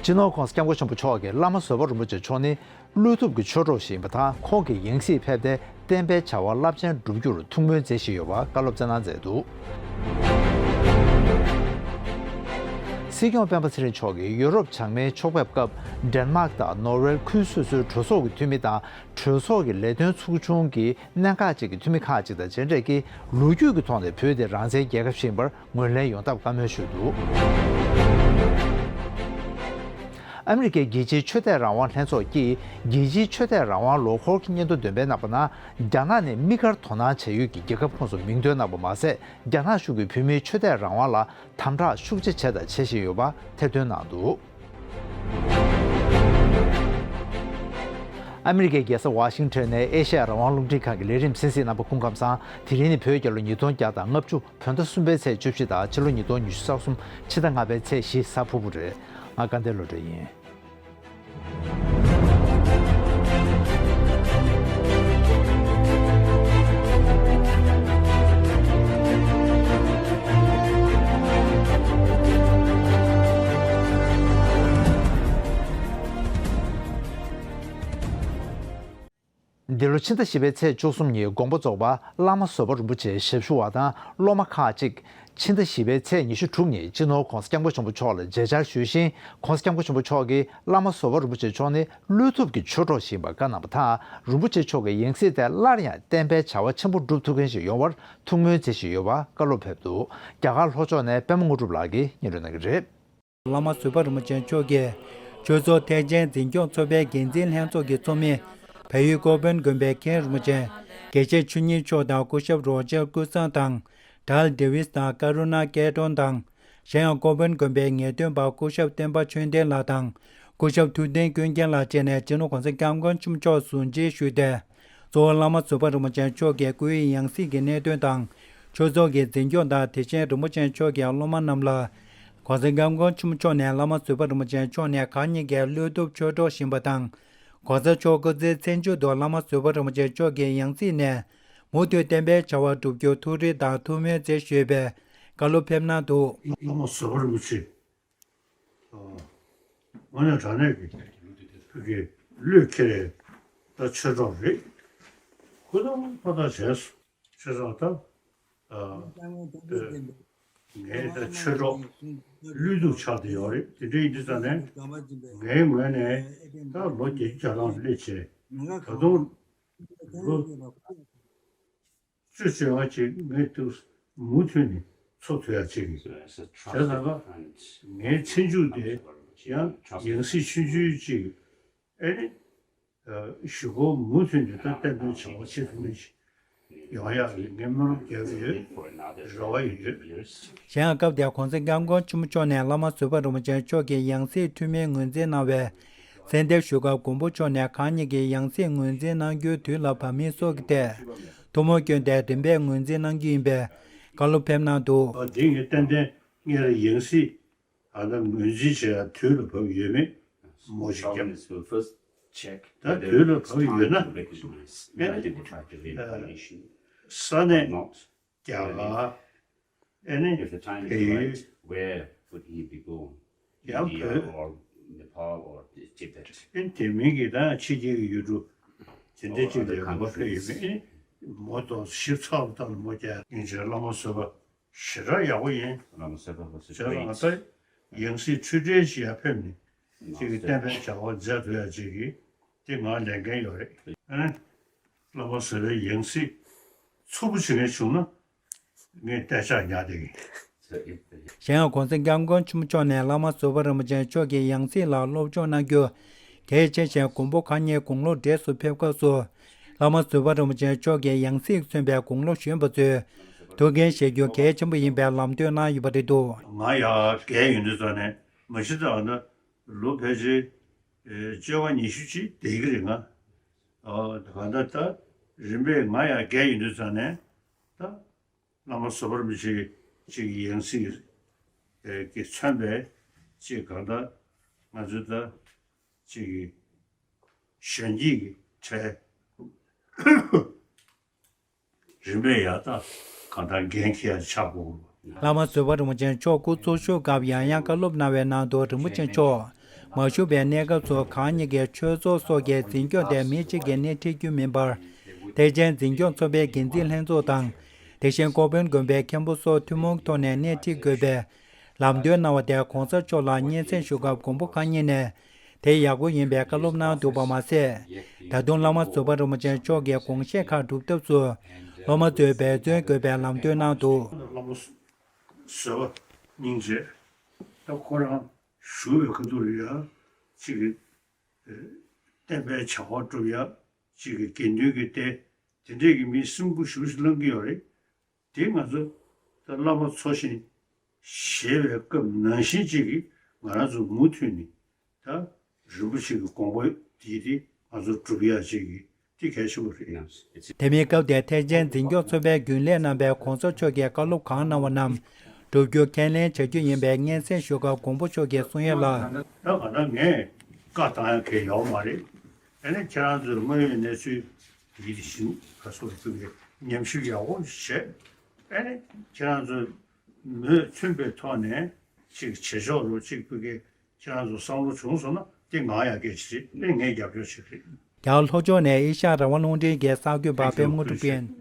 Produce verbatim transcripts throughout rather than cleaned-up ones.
སྤྱི་ནོར་༸གོང་ས་༸སྐྱབས་མགོན་ཆེན་པོ་མཆོག་གིས་བླ་མ་བཟོད་པ་རིན་པོ་ཆེ་མཆོག་ནི་བློ་སྟོབས་ཀྱི་ཆོས་གྲོགས་ཤིག་ཡིན་པ་དང་། ཁོང་གིས་ཡང་སྲིད་ཕེབས་ཏེ་བསྟན་པའི་བྱ་བ་རླབས་ཆེན་བསྒྲུབ་རྒྱུར་ཐུགས་སྨོན་མཛད་བཞིན་ཡོད་པར་བཀའ་སློབ་སྩལ་གནང་མཛད་འདུག། སྲིད་སྐྱོང་སྤེན་པ་ཚེ་རིང་མཆོག་གིས་ཡུ་རོབ་བྱང་མའི་ཕྱོགས་ཕེབས་སྐབས། ཌེན་མཱག་དང་ནོར་ཝེ་ཁུལ་སོ་སོའི་གྲོས་ཚོགས་ཀྱི་འཐུས་མི་དང་། གྲོས་ཚོགས་ཀྱི་ལས་དོན་ཚོགས་ཆུང་གི་གནད་འགག་ཅིག་གི་འཐུས་མི་ཁག་ཅིག་དང་མཇལ་འཕྲད་ཀྱིས། ལོ་རྒྱུས་ཀྱི་ཐོག་ནས་བོད་དེ་རང་བཙན་རྒྱལ་ཁབ་ཞིག་ཡིན་པར་ངོས་ལེན་ཡོང་ཐབས་བཀའ་མོལ་ཞུས་འདུག། ཨ་མི་རི་ཀའི་རྒྱལ་སྤྱིའི་ཆོས་དད་རང་དབང་ལྷན་ཚོགས་ཀྱིས། རྒྱལ་སྤྱིའི་ཆོས་དད་རང་དབང་ལོ་འཁོར་གྱི་སྙན་ཐོ་འདོན་པའི་རྣམ་པ་ནང་། རྒྱ་ནག་ནི་དམིགས་བཀར་དོ་སྣང་བྱ་ཡུལ་གྱི་རྒྱལ་ཁབ་ཁོངས་སུ་མིང་འདོན་གནང་བ་མ་ཟད། རྒྱ་ནག་གཞུང་གིས་བོད་མིའི་ཆོས་དད་རང་དབང་ལ་དམ་དྲག་ཤུགས་ཆེ་བྱས་དང་བྱེད་བཞིན་ཡོད་པ་ཐེར་འདོན་གནང་འདུག། ཨ་མི་རི་ཀའི་རྒྱལ་ས་ཝ་ཤིང་ཊོན་ནས་ཨེ་ཤ་ཡ་རང་དབང་རླུང་འཕྲིན་ཁང་གི་ལས་རིམ་གསན་གཟིགས་གནང་བ་སྐུ་ཁམས་བཟང་། དེ་རིང་ནི་བོད་རྒྱལ་ལོ་ཉིས་སྟོང་བརྒྱ་དང་ལྔ་བཅུ། བོད་ཟླ་གསུམ་པའི་ཚེས་བཅུ་བཞི་དང་ཕྱི་ལོ་ཉིས་སྟོང་ཉི་ཤུ་རྩ་གསུམ་ཕྱི་ཟླ་ལྔ་པའི་ཚེས་བཞི་གཟའ་ཕུར་བུ་རེད། ང་དགའ་ལྡན་བློ་གྲོས་ཡིན། འདི་ལོ་ཕྱི་ཟླ་བཞི་པའི་ཚེས་བཅུ་གསུམ་ཉིན་དགོངས་པ་རྫོགས་པ་བླ་མ་བཟོད་པ་རིན་པོ་ཆེའི་ཞབས་ཞུ་བ་དང་སློབ་མ་ཁག་ཅིག་ཕྱི་ཟླ་བཞི་པའི་ཚེས་ཉི་ཤུ་དྲུག་ཉིན་སྤྱི་ནོར་༸གོང་ས་༸སྐྱབས་མགོན་ཆེན་པོ་མཆོག་ལ་མཇལ་བཅར་ཞུས་ཤིང་།༸གོང་ས་༸སྐྱབས་མགོན་ཆེན་པོ་མཆོག་གིས་བླ་མ་བཟོད་པ་རིན་པོ་ཆེ་མཆོག་ནི་བློ་སྟོབས་ཀྱི་ཆོས་གྲོགས་ཤིག་ཡིན་པར་བཀའ་གནང་བ་དང་། རིན་པོ་ཆེ་མཆོག་གི་ཡང་སྲིད་དེ་སླར་ཡང་བསྟན་པའི་བྱ་བ་ཆེན་པོ་སྒྲུབ་ཐུབ་མཁན་ཞིག་ཡོང་བར་ཐུགས་སྨོན་མཛད་བཞིན་ཡོད་པར་བཀའ་སློབ་ཕེབས་འདུག། རྒྱ་གར་ལྷོ་ཕྱོགས་ནས་པད་མ་དངོས་གྲུབ་ལགས་ཀྱིས་སྙན་སྒྲོན་གནང་གི་རེད། བླ་མ་བཟོད་པ་རིན་པོ་ཆེ་མཆོག་གིས་ཆོས་ཚོགས་ཐེག་ཆེན་འཛིན་སྐྱོང་ཚོགས་པའི་འགན་འཛིན་ལྷན་ཚོགས་ཀྱི་ཚོགས་མི། བལ་ཡུལ་ཀོ་པན་དགོན་པའི་མཁན་རིན་པོ་ཆེ་དགེ་བཤེས་ཆོས་ཉིད་མཆོག་དང་། སྐུ་ཞབས་རོ་ཇར་ཀུན་བཟང་དང་། ཌལ་ཌེ་ཝིས་དང་། ཀ་རུ་ན་སྐལ་སྒྲོན་དང་། གཞན་ཡང་ཀོ་པན་དགོན་པའི་ངེས་སྟོན་པ་སྐུ་ཞབས་བསྟན་པ་ཆོས་ལྡན་ལགས་དང་། སྐུ་ཞབས་ཐུབ་བསྟན་ཀུན་མཁྱེན་ལགས་བཅས་ནས་སྤྱི་ནོར་༸གོང་ས་༸སྐྱབས་མགོན་ཆེན་པོ་མཆོག་ཟུར་མཇལ་ཞུས་ཏེ། གཙོ་བོ་བླ་མ་བཟོད་པ་རིན་པོ་ཆེ་མཆོག་གི་སྐུའི་ཡང་སྲིད་ཀྱི་གནད་དོན་དང་། ཆོས་ཚོགས་ཀྱི་འཛིན་སྐྱོང་དང་། དེ་བཞིན་རིན་པོ་ཆེ་མཆོག་གི་སློབ་མ་རྣམས་ལ། ༸གོང་ས་༸སྐྱབས་མགོན་ཆེན་པོ་མཆོག་ནས་བླ་མ་བཟོད་པ་རིན་པོ་ཆེ་མཆོག་ནི་གང་ཉིད་ཀྱི་བློ་སྟོབས་ཆོས་གྲོགས་ཡིན་པ་དང་། ༸གོང་ས་མཆོག་སྐུ་ཚེའི་མཚན་མཇུག་ཏུ་བླ་མ་བཟོད་པ་རིན་པོ་ཆེ་མཆོག་གི་ཡང་སྲིད་ནས་མུ་མཐུད་བསྟན་པའི་བྱ་བ་བསྒྲུབ་རྒྱུར་ཐུགས་རེ་དང་ཐུགས་སྨོན་མཛད་ཞུས་པའི་བཀའ་སློབ་ཕེབས་གནང་འདུག། བླ་མ་བཟོད་པ་རིན་པོ་ཆེ། དངོས་གནས་དྲང་གནས་ཀྱི་བོད་ཀྱི་བློས་འཁེལ་བའི་ད་ཆོས་གྲོགས་རེད། ཁོ་ད་ཁོ་ད་བྱས་སོ། ཆོས་གྲོགས་ད་ངའི་ད་ཆོས་གྲོགས་བློས་ཐུབ་ཆགས་བསྡད་ཡོད་རེད། དེ་འདྲ་ཡིན་དུས་ཙང་ནས་ངའི་ངོས་ནས་ད་ལོ་བརྒྱད་ཅུ་གྱ་གྲངས་སླེབས་བྱས་ད་དུང་ལོ། སྤྱོད་བྱེད་པ་ཅིག་ངས་ཏུ་མུ་མཐུད་ནས་འཚོ་ཐུབ་ཡ་ཅིག་བྱས་ཙང་ཀ་ངའི་ཚེ་མཇུག་དེ་ཡང་ཡང་སྲིད་ཆུང་ཆུང་ཅིག་ཨེ་ནི་ཞུ་སྒོ་མུ་མཐུད་ནས་ད་བསྟན་པའི་བྱ་བ་བྱེད་ཐུབ་མིན་ཞིག་ཡོང་ཡག་གི་ངས་སྨོན་ལམ་རྒྱག་གི་ཡོད། རེ་བ་ཡོད། གཞན་ཡང་སྐབས་དེར་༸གོང་ས་༸སྐྱབས་མགོན་ཆེན་པོ་མཆོག་ནས་བླ་མ་བཟོད་པ་རིན་པོ་ཆེ་མཆོག་གི་ཡང་སྲིད་འཐུས་མིའི་ངོས་འཛིན་གནང་བའི་གསལ་འདེབས་ཞུ་སྐབས་མགོན་པོ་མཆོག་ནས་གང་ཉིད་ཀྱི་ཡང་སྲིད་ངོས་འཛིན་གནང་རྒྱུའི་དུས་ལ་བབ་མིན་སོགས་ཀྱི་ཐད། ཐུགས་སྨོན་བསྐྱོན་ཏེ་རིམ་པས་ངོས་འཛིན་གནང་རྒྱུ་ཡིན་པའི་བཀའ་སློབ་ཕེབས་གནང་འདུག། འདི་ངས་ཏན་ཏན་སྔར་ཡང་སྲིད་ཨ་ད་ངོས་འཛིན་བྱེད་ཡ་དུས་ལ་བབ་ཡོད་མེད་མོ་ཞིག་བརྒྱབ། ད་དུས་ལ་བབ་ཡོད་ན་ཨེ་ནི་ས་གནས་རྒྱ་གར་ཨེ་ནི་བལ་ཡུལ། ཡང་བོད། ཨེ་དེ་མིན་གྱི་ད་ཕྱི་རྒྱལ་གྱི་ཡུལ་གྲུ་དེ་འདྲ་ཅིག་ལ་ཡོང་བ་ཕེབས་ཡོད་མེད་མོ་དང་ཞིབ་ཚགས་པ་དང་མོ་རྒྱ་ཡིན་ཅེས་བླ་མ་བཟོད་པ་ཞེ་དྲག་ཡག་པོ་ཡིན། བྱས་ཙང་ང་ད་ཡང་སྲིད་འཁྲུལ་བྲལ་ཞིག་ཡར་ཕེབས་ནས་ཅིག་གི་བསྟན་པའི་བྱ་བ་མཛད་ཐུབ་ཡ་ཅིག་གི་དེ་ང་ལས་འགན་ཡོད་རེད། ཨ་ནི་བླ་མ་བཟོད་པའི་ཡང་སྲིད་མཚུར་པོ་བྱེད་མཁན་བྱུང་ན་ངས་གཏན་འཇགས་ཉར་བསྡད་ཀྱི་ཡིན། གཞན་ཡང་༸གོང་ས་༸སྐྱབས་མགོན་ཆེན་པོ་མཆོག་ནས་བླ་མ་བཟོད་པ་རིན་པོ་ཆེ་མཆོག་གི་ཡང་སྲིད་ལ་སློབ་སྦྱོང་གནང་རྒྱུ་གལ་ཆེ་ཞིང་། མགོན་པོ་གང་ཉིད་དགུང་ལོ་བགྲེས་སུ་ཕེབས་སྐབས་སུ་བླ་མ་བཟོད་པ་རིན་པོ་ཆེ་མཆོག་གི་ཡང་སྲིད་མཚོན་པའི་དགུང་ལོ་གཞོན་པ་ཚོས་ཐུགས་འགན་བཞེས་རྒྱུ་གལ་ཆེན་པོ་ཡིན་པའི་ལམ་སྟོན་གནང་ཡོད་པ་རེད་འདུག། ང་ཡར་རྒས་ཡོང་དུས་ཙང་ནས་མ་གཞི་ད་ང་ད་ལོ་ཕལ་ཆེར་བཅོ་ལྔ་ཉི་ཤུ་ཅིག་བསྡད་ཀྱི་རེད་ང་། ཨོ་གང་ལྟར་ད་རིམ་པས་ང་ཡང་རྒས་ཡོང་དུས་ཙང་ནས་ད་བླ་མ་བཟོད་པ་རིན་པོ་ཆེ་ཅིག་གི་ཡང་སྲིད་ཀྱིས་མཚོན་པའི་ཅིག་གང་ལྟར་ང་ཚོའི་ད་ཅིག་གི་གཞོན་སྐྱེས་ཀྱི་གྲས། རིམ་པས་ཡར་ད་གང་ལྟར་འགན་འཁྱེར་ཡ་ཆགས་དགོས། བླ་མ་བཟོད་པ་རིན་པོ་ཆེ་མཆོག་སྐུ་འཚོ་བཞུགས་སྐབས་ཡང་ཡང་བཀའ་སློབ་གནང་བའི་ནང་དུ། རིན་པོ་ཆེ་མཆོག་ མ་ཞུགས་པའི་གནས་སྐབས་སུ་གང་ཉིད་ཀྱི་ཆོས་ཚོགས་སོགས་ཀྱི་འཛིན་སྐྱོང་དེ་མི་གཅིག་གིས་སྣེ་ཁྲིད་རྒྱུ་མིན་པར། ཐེག་ཆེན་འཛིན་སྐྱོང་ཚོགས་པའི་འགན་འཛིན་ལྷན་ཚོགས་དང་། དེ་བཞིན་ཀོ་པན་དགོན་པའི་མཁན་པོ་སོགས་ཐུན་མོང་ཐོག་ནས་སྣེ་ཁྲིད་དགོས་པའི་ལམ་སྟོན་གནང་བ་དེ་གོང་ས་མཆོག་ལ་སྙན་སེང་ཞུ་སྐབས་མགོན་པོ་གང་ཉིད་ནས་དེ་ཡག་པོ་ཡིན་པའི་བཀའ་སློབ་གནང་འདུག་པ་མ་ཟད། ད་དུང་བླ་མ་ཟུར་པ་རིན་པོ་ཆེ་མཆོག་གི་དགོངས་བཞེད་ཁག་སྒྲུབ་ཐབས་སུ་སློབ་མ་ཚོས་འབད་བརྩོན་དགོས་པའི་ལམ་སྟོན་གནང་འདུག། བླ་མ་ཟུར་པ་སྙིང་རྗེ། ད་ཁོ་རང་བཞུགས་པའི་ཁ་ཐུག་ལ་ཡ་གཅིག་གི་བསྟན་པའི་བྱ་བ་སྒྲུབ་ཡ་གཅིག་གི་དགེ་འདུན་གྱི་སྡེ་དེ་འདྲས་ཀྱི་མི་སེམས་ཁུར་ཞེ་པོ་ཅིག་བླང་གི་ཡོད་རེད། དེ་ང་ཚོ་ད་བླ་མ་འཚོ་ཞིང་གཞེས་པའི་སྐབས་ནང་བཞིན་གཅིག་གི་ང་རང་ཚོ་མུ་མཐུད་ནས་ད་རིན་པོ་ཆེ་གི་དགོངས་པ་དེ་དེ་ང་ཚོ་སྒྲུབ་ཡ་གཅིག་གི་དེ་གལ་ཆེན་པོ་རེད། དེ་མིན་སྐབས་དེར་ཐེག་ཆེན་འཛིན་སྐྱོང་ཚོགས་པའི་རྒྱུན་ལས་རྣམ་པས་གོང་ས་མཆོག་གིས་བཀའ་སློབ་གང་གནང་བ་རྣམས་བསྒྲུབ་རྒྱུ་ཁས་ལེན་བྱ་རྒྱུ་ཡིན་པའི་སྙན་སེང་ཞུ་སྐབས་མགོན་པོ་མཆོག་གིས་གསུང་ཡ་ལ། ད་ང་ད་ངས་བཀའ་བཏང་ཡ་གལ་ཡོད་མ་རེད། ཨ་ནི་ཁྱེད་རང་ཚོས་དངོས་ཡོད་གནས་ཚུལ་ཡིད་བཞིན་ག་སོགས་ཚུལ་གྱི་ཉམས་ཞིབ་ཡག་པོ་བྱས། ཨ་ནི་ཁྱེད་རང་ཚོས་མོས་མཚོན་པའི་ཐོག་ནས་ཅིག་བྱེད་ཆོག་རོགས་ཅིག་ཕུལ་གི་ཁྱེད་རང་ཚོ་བསམ་བློ་བྱུང་སོང་ན་དེ་ང་ཡག་གལ་ཆེ་རེད། དེ་ངས་རྒྱབ་སྐྱོར་བྱེད་ཀྱི་རེད། རྒྱ་གར་ལྷོ་ཕྱོགས་ནས་ཨེ་ཤ་ཡ་རང་དབང་རླུང་འཕྲིན་གྱི་གསར་འགོད་པ་པད་མ་གྲུ་དཔོན།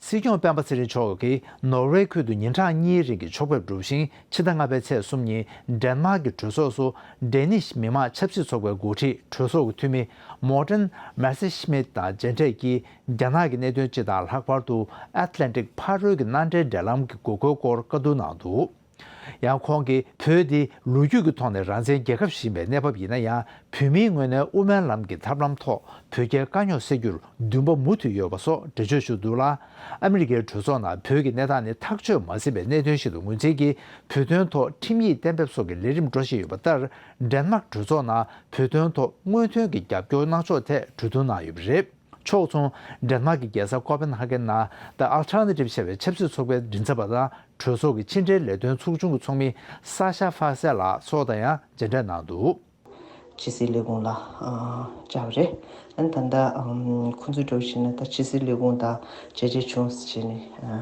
སྲིད་སྐྱོང་སྤེན་པ་ཚེ་རིང་མཆོག་གིས་ནོར་ཝེ་ཁུལ་དུ་ཉིན་གྲངས་གཉིས་རིང་གི་ཕྱོགས་ཕེབས་གྲུབ་ཤིང་། ཕྱི་ཟླ་ལྔ་པའི་ཚེས་གསུམ་ཉིན་ཌེན་མཱག་གི་གྲོས་ཚོགས་སུ་ཌེ་ནིཤ་མི་དམངས་ཆབ་སྲིད་ཚོགས་པའི་འགོ་ཁྲིད་གྲོས་ཚོགས་ཀྱི་འཐུས་མི་མོར་ཏན་མེ་སེ་ཤི་མིད་དང་མཇལ་འཕྲད་ཀྱིས། རྒྱ་ནག་གི་གནད་དོན་སྤྱི་དང་ལྷག་པར་དུ་ཨེཊ་ལན་ཊིག་ཕ་རོལ་གྱི་མནའ་འབྲེལ་འབྲེལ་ལམ་གྱི་དགོས་མཁོའི་སྐོར་བཀའ་བསྡུར་གནང་འདུག། ཡང་ཁོང་གིས་བོད་འདི་ལོ་རྒྱུས་ཀྱི་ཐོག་ནས་རང་བཙན་རྒྱལ་ཁབ་ཞིག་ཡིན་པའི་གནས་བབ་ཡིན་ན་ཡང་། བོད་མིའི་ངོས་ནས་དབུ་མའི་ལམ་གྱི་ཐབས་ལམ་ཐོག་བོད་རྒྱའི་དཀའ་རྙོག་སེལ་རྒྱུར་འདུན་པ་མུ་མཐུད་ཡོད་པ་སོགས་འགྲེལ་བརྗོད་ཞུས་འདུག་ལ། ཨ་མི་རི་ཀའི་གྲོས་ཚོགས་ནང་བོད་ཀྱི་གནས་སྟངས་ནི་ཐག་གཅོད་མ་ཟིན་པའི་གནད་དོན་ཞིག་ཏུ་ངོས་འཛིན་གྱིས། བོད་དོན་ཐོག་ཁྲིམས་ཡིག་གཏན་འབེབས་སོགས་ཀྱི་ལས་རིམ་འགྲོ་བཞིན་ཡོད་པ་ལྟར། ཌེན་མཱག་གྲོས་ཚོགས་ནང་བོད་དོན་ཐོག་སྔོན་ཐོན་གྱི་རྒྱབ་སྐྱོར་གནང་ཕྱོགས་ཐད་གྲོས་བསྡུར་གནང་ཡོད་པ་རེད། ཕྱོགས་མཚུངས། ཌེན་མཱག་གི་རྒྱལ་ས་ཀོ་པན་ཧ་གན་ནང་The Alternative ཞེས་པའི་ཆབ་སྲིད་ཚོགས་པའི་མགྲིན་ཚབ་པ་དང་གྲོས་ཚོགས་ཀྱི་ཕྱི་འབྲེལ་ལས་དོན་ཚོགས་ཆུང་གི་ཚོགས་མི་ས་ཤ་ཧྥ་སེ་ལགས་སོགས་དང་ཡང་མཇལ་འཕྲད་གནང་འདུག། ཕྱི་སྲིད་ལས་ཁུངས་ལ་ཨ་བཅར་བ་རེད། ཨ་ནི་ད་ལྟ་ཨམ་ཁོང་ཚོའི་འགྲོ་བཞིན་ན་ད་ཕྱི་སྲིད་ལས་ཁུངས་དང་མཇལ་འཕྲད་བྱུང་ཟེར་བྱས་ནས་ཨ་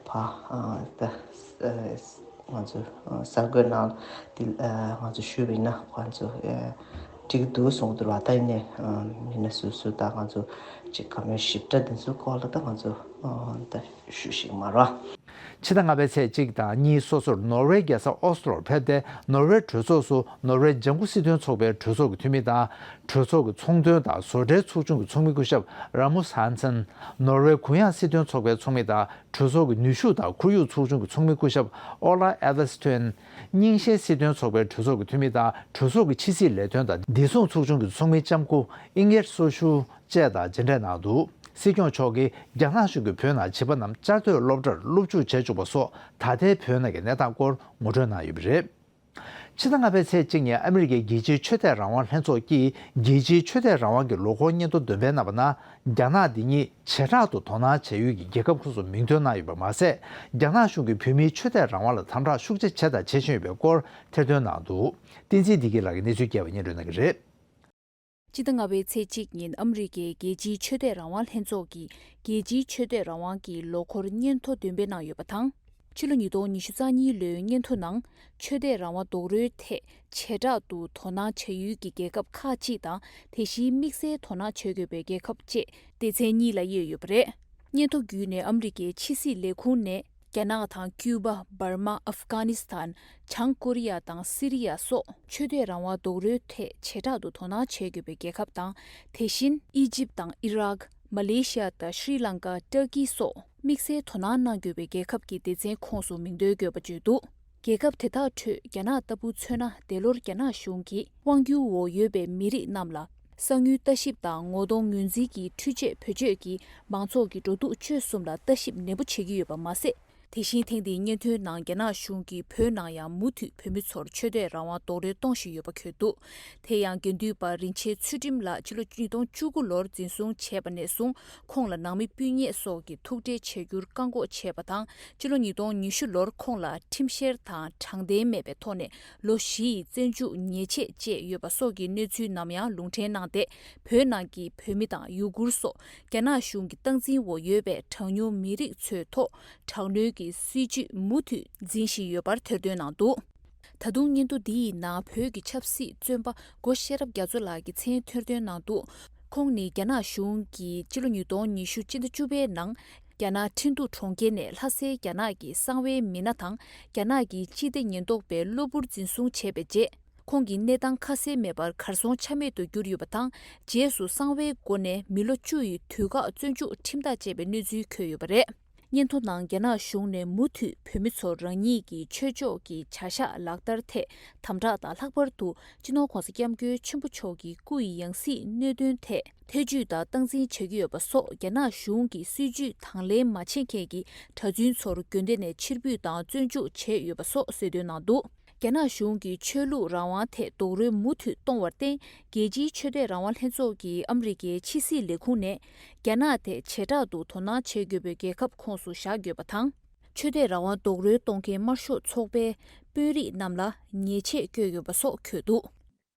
ཕ་ཨ་ད་ཨ་ང་ཚོ་ཨ་གསར་འགོད་ནང་འདི་ཨ་ང་ཚོ་ཞུས་པ་ཡིན་ན་ཁོང་ཚོ་ཨ་འགྲིག་འདུག་གསུངས་འདུག་བ། ད་ཡིན་ནའི་ཨ་མི་སྣ་སོ་སོ་ད་ང་ཚོ་ཅིག་བཀའ་མོལ་ཞིབ་ཕྲ་འདི་ཚོའི་སྐོར་ལ་ད་ང་ཚོ་ཨ་ད་ཞུ་ཤེས་ཀྱི་མ་རེད་བ། ཕྱི་ཟླ་ལྔ་པའི་ཚེས་གཅིག་དང་གཉིས་སོ་སོར་ནོར་ཝེ་རྒྱལ་ས་ཨོ་སི་ལོར་ཕེབས་ཏེ། ནོར་ཝེ་གྲོས་ཚོགས་སུ་ནོར་ཝེ་ལྗང་ཁུ་སྲིད་དོན་ཚོགས་པའི་གྲོས་ཚོགས་ཀྱི་འཐུས་མི་དང་། གྲོས་ཚོགས་ཀྱི་ཚོང་དོན་དང་བཟོ་གྲྭའི་ཚོགས་ཆུང་གི་ཚོགས་མི་སྐུ་ཞབས་ར་མུས་ཧན་སན། ནོར་ཝེ་གུ་ཡངས་སྲིད་དོན་ཚོགས་པའི་ཚོགས་མི་དང་གྲོས་ཚོགས་ཀྱི་ནུས་ཤུགས་དང་ཁོར་ཡུག་ཚོགས་ཆུང་གི་ཚོགས་མི་སྐུ་ཞབས་ཨོ་ལ་ཨེ་ལ་སི་ཐོན། རྙིང་ཞེན་སྲིད་དོན་ཚོགས་པའི་གྲོས་ཚོགས་ཀྱི་འཐུས་མི་དང་གྲོས་ཚོགས་ཀྱི་ཕྱི་སྲིད་ལས་དོན་དང་བདེ་སྲུང་ཚོགས་ཆུང་གི་ཚོགས་མི་ལྕམ་སྐུ་ཨིང་གེར་སོ་ཤུ། བཅས་དང་མཇལ་འཕྲད་གནང་འདུག། སྲིད་སྐྱོང་མཆོག་གིས་རྒྱ་ནག་གཞུང་གིས་བོད་ནང་བྱིས་པ་རྣམས་བསྐྱར་ཟློས་སློབ་གྲྭར་སློབ་འཇུག་བྱེད་བཅུག་པ་སོགས་ད་ལྟའི་བོད་ནང་གི་གནས་སྟངས་སྐོར་ངོ་སྤྲོད་གནང་ཡོད་པ་རེད། ཕྱི་ཟླ་ལྔ་པའི་ཚེས་གཅིག་ཉིན་ཨ་མི་རི་ཀའི་རྒྱལ་སྤྱིའི་ཆོས་དད་རང་དབང་ལྷན་ཚོགས་ཀྱིས་རྒྱལ་སྤྱིའི་ཆོས་དད་རང་དབང་གི་ལོ་འཁོར་སྙན་ཐོ་འདོན་སྤེལ་གནང་བ་ན། རྒྱ་ནག་འདི་ཉིད་བྱེ་བྲག་ཏུ་དོ་སྣང་བྱ་ཡུལ་གྱི་རྒྱལ་ཁབ་ཁོངས་སུ་མིང་ཐོན་གནང་ཡོད་པ་མ་ཟད། རྒྱ་ནག་གཞུང་གིས་བོད་མིའི་ཆོས་དད་རང་དབང་ལ་དམ་དྲག་ཤུགས་ཆེ་བྱས་དང་བྱེད་བཞིན་ཡོད་པའི་སྐོར་ཐེར་འདོན་གནང་འདུག། བསྟན་འཛིན་བདེ་སྐྱིད་ལགས་ཀྱིས་གནས་ཚུལ་རྒྱས་པ་སྙན་སྒྲོན་གནང་གི་རེད། སྤྱི་ཟླ་ལྔ་པའི་ཚེས་གཅིག་ཉིན་ཨ་མི་རི་ཀའི་རྒྱལ་སྤྱིའི་ཆོས་དད་རང་དབང་ལྷན་ཚོགས་ཀྱིས་རྒྱལ་སྤྱིའི་ཆོས་དད་རང་དབང་གི་ལོ་འཁོར་སྙན་ཐོ་འདོན་སྤེལ་གནང་ཡོད་པ་དང་། ཕྱི་ལོ་ཉིས་སྟོང་ཉི་ཤུ་རྩ་གཉིས་ལོའི་སྙན་ཐོ་ནང་ཆོས་དད་རང་དབང་རྡོག་རོལ་ཐད་བྱེ་བྲག་ཏུ་དོ་སྣང་བྱ་ཡུལ་གྱི་རྒྱལ་ཁབ་ཁག་ཅིག་དང་། དེ་བཞིན་དམིགས་བསལ་དོ་སྣང་བྱེད་དགོས་པའི་རྒྱལ་ཁབ་བཅས་སྡེ་ཚན་གཉིས་ལ་དབྱེ་ཡོད་པ་རེད། སྙན་ཐོ་བརྒྱུད་ནས་ཨ་མི་རི་ཀའི་ཕྱི་སྲིད་ལས་ཁུངས་ནས། རྒྱ་ནག་དང་ཀྱུ་པ། འབར་མ། ཨབ་གྷ་ནི་སི་ཐན། བྱང་ཀོ་རི་ཡ་དང་སི་རི་ཡ་སོགས་ཆོས་དད་རང་དབང་རྡོག་རོལ་ཐད་བྱེ་བྲག་ཏུ་དོ་སྣང་བྱེད་དགོས་པའི་རྒྱལ་ཁབ་དང་། དེ་བཞིན་ཨི་ཇིབ་དང་ཨི་རག་མ་ལེ་ཤི་ཡ་དང་ཤྲི་ལང་ཀ། ཏུར་ཀི་སོགས་དམིགས་བསལ་དོ་སྣང་གནང་དགོས་པའི་རྒྱལ་ཁབ་ཀྱི་སྡེ་ཚན་ཁོངས་སུ་མིང་འདོན་དགོས་པ་བརྗོད་འདུག། རྒྱལ་ཁབ་དེ་དག་ཁྲོད་རྒྱ་ནག་ལྟ་བུ་མཚོན་ན། འདས་ལོར་རྒྱ་ནག་གཞུང་གིས་དབང་སྒྱུར་འོག་ཡོད་པའི་མི་རིགས་རྣམས་ལ། གསང་ཡུལ་ལྟ་ཞིབ་དང་ངོ་གདོང་ངོས་འཛིན་གྱི་འཕྲུལ་ཆས་བེད་སྤྱོད་ཀྱིས་མང་ཚོགས་ཀྱི་འགྲོ་འདུག་སྤྱོད་གསུམ་ལ་ལྟ་ཞིབ་ནན་པོ་བྱེད་ཀྱི་ཡོད་པ་མ་ཟད། དེ་བཞིན་ཐེངས་འདིའི་སྙན་ཐོའི་ནང་རྒྱ་ནག་གཞུང་གིས་བོད་ནང་ཡང་མུ་མཐུད་བོད་མི་ཚོར་ཆོས་དད་རང་དབང་རྡོག་རོལ་གཏོང་བཞིན་ཡོད་པ་འཁོད་འདུག། དེ་ཡང་དགེ་འདུན་པ་རིན་ཆེན་ཚུལ་ཁྲིམས་ལགས་ཕྱི་ལོ་ཉིས་སྟོང་བཅུ་དགུ་ལོར་འཛིན་བཟུང་བྱས་པ་ནས་བཟུང་ཁོང་ལ་ནང་མི་སྤུན་ཉེ་སོགས་ཀྱིས་ཐུག་འཕྲད་བྱ་རྒྱུར་བཀག་འགོག་བྱས་པ་དང་། ཕྱི་ལོ་ཉིས་སྟོང་ཉི་ཤུ་ལོར་ཁོང་ལ་ཁྲིམས་བཤེར་དང་དྲང་བདེན་མེད་པའི་ཐོག་ནས། ལོ་བཞི་ཡི་བཙོན་འཇུག་ཉེས་ཆད་བཅད་ཡོད་པ་སོགས་ཀྱི་གནས་ཚུལ་ནམ་ཡང་ལུང་འདྲེན་གནང་སྟེ། བོད་ནང་གི་བོད་མི་དང་ཡུ་གུར་སོགས་རྒྱ་ནག་གཞུང་གི་སྟངས་འཛིན་འོག་ཡོད་པའི་གྲངས་ཉུང་མི་རིགས་ཚོའི་ཐོག་དྲག་གནོན་གྱི་སྲིད་བྱུས་མུ་མཐུད་འཛིན་བཞིན་ཡོད་པར་ཐེར་འདོན་གནང་འདུག། ད་དུང་སྙན་ཐོ་འདི་ཡི་ནང་བོད་ཀྱི་ཆབ་སྲིད་བཙོན་པ་སྒོ་ཤེས་རབ་རྒྱ་མཚོ་ལགས་ཀྱི་མཚན་ཐོན་དོན་ནང་དུ། ཁོང་ནི་རྒྱ་ནག་གཞུང་གིས་སྤྱི་ལོ་ཉིས་སྟོང་ཉི་ཤུ་སྤྱི་ཟླ་བཅུ་པའི་ནང་རྒྱ་ནག་ཁྲིན་ཏུའུ་གྲོང་ཁྱེར་ནས་ལྷ་སའི་རྒྱ་ནག་གི་གསང་བའི་མི་སྣ་དང་རྒྱ་ནག་གི་སྤྱི་བདེ་ཉེན་རྟོག་པའི་གློ་བུར་འཛིན་བཟུང་བྱས་པའི་རྗེས། ཁོང་གི་གནས་སྟངས་ཁ་གསལ་མེད་པར་གར་སོང་ཆ་མེད་དུ་གྱུར་ཡོད་པ་དང་། རྗེས་སུ་གསང་བའི་སྒོ་ནས་མི་ལོ་བཅུ་ཡི་དུས་བཀག་བཙོན་འཇུག་ཁྲིམས་ཐག་བཅད་པའི་གནས་ཚུལ་འཁོད་ཡོད་པ་རེད། སྙན་ཐོ་ནང་རྒྱ་ནག་གཞུང་ནས་མུ་མཐུད་བོད་མི་ཚོར་རང་ཉིད་ཀྱི་ཆོས་ཕྱོགས་ཀྱི་བྱ་གཞག་ལག་བསྟར་ཐད་དམ་དྲག་དང་། ལྷག་པར་དུ་སྤྱི་ནོར་༧གོང་ས་༧སྐྱབས་མགོན་ཆེན་པོ་མཆོག་གི་སྐུ་ཡི་ཡང་སྲིད་གནད་དོན་ཐད་ཐེ་ཇུས་དང་སྟངས་འཛིན་བྱེད་ཀྱི་ཡོད་པ་སོགས། རྒྱ་ནག་གཞུང་གི་སྲིད་ཇུས་དང་ལེན་མ་བྱེད་མཁན་གྱི་གྲྭ་བཙུན་ཚོར་དགོན་སྡེ་ནས་ཕྱིར་འབུད་དང་བཙོན་འཇུག་བྱས་ཡོད་པ་སོགས་གསལ་སྟོན་གནང་འདུག་རྒྱ་ནག་གཞུང་གིས་ཆོས་ལུགས་རང་དབང་ཐད་རྡོག་རོལ་མུ་མཐུད་གཏོང་བར་བརྟེན། རྒྱལ་སྤྱིའི་ཆོས་དད་རང་དབང་ལྷན་ཚོགས་ཀྱི་ཨ་མི་རི་ཀའི་ཕྱི་སྲིད་ལས་ཁུངས་ནས། རྒྱ་ནག་ཐད་བྱེ་བྲག་ཏུ་དོ་སྣང་བྱེད་དགོས་པའི་རྒྱལ་ཁབ་ཁོངས་སུ་བཞག་དགོས་པ་དང་། ཆོས་དད་རང་དབང་རྡོག་རོལ་གཏོང་མཁན་དམར་ཤོག་ཚོགས་པའི་དཔོན་རིགས་རྣམས་ལ་ཉེས་ཆད་བཀོད་ཡོད་པ་སོགས་འཁོད་འདུག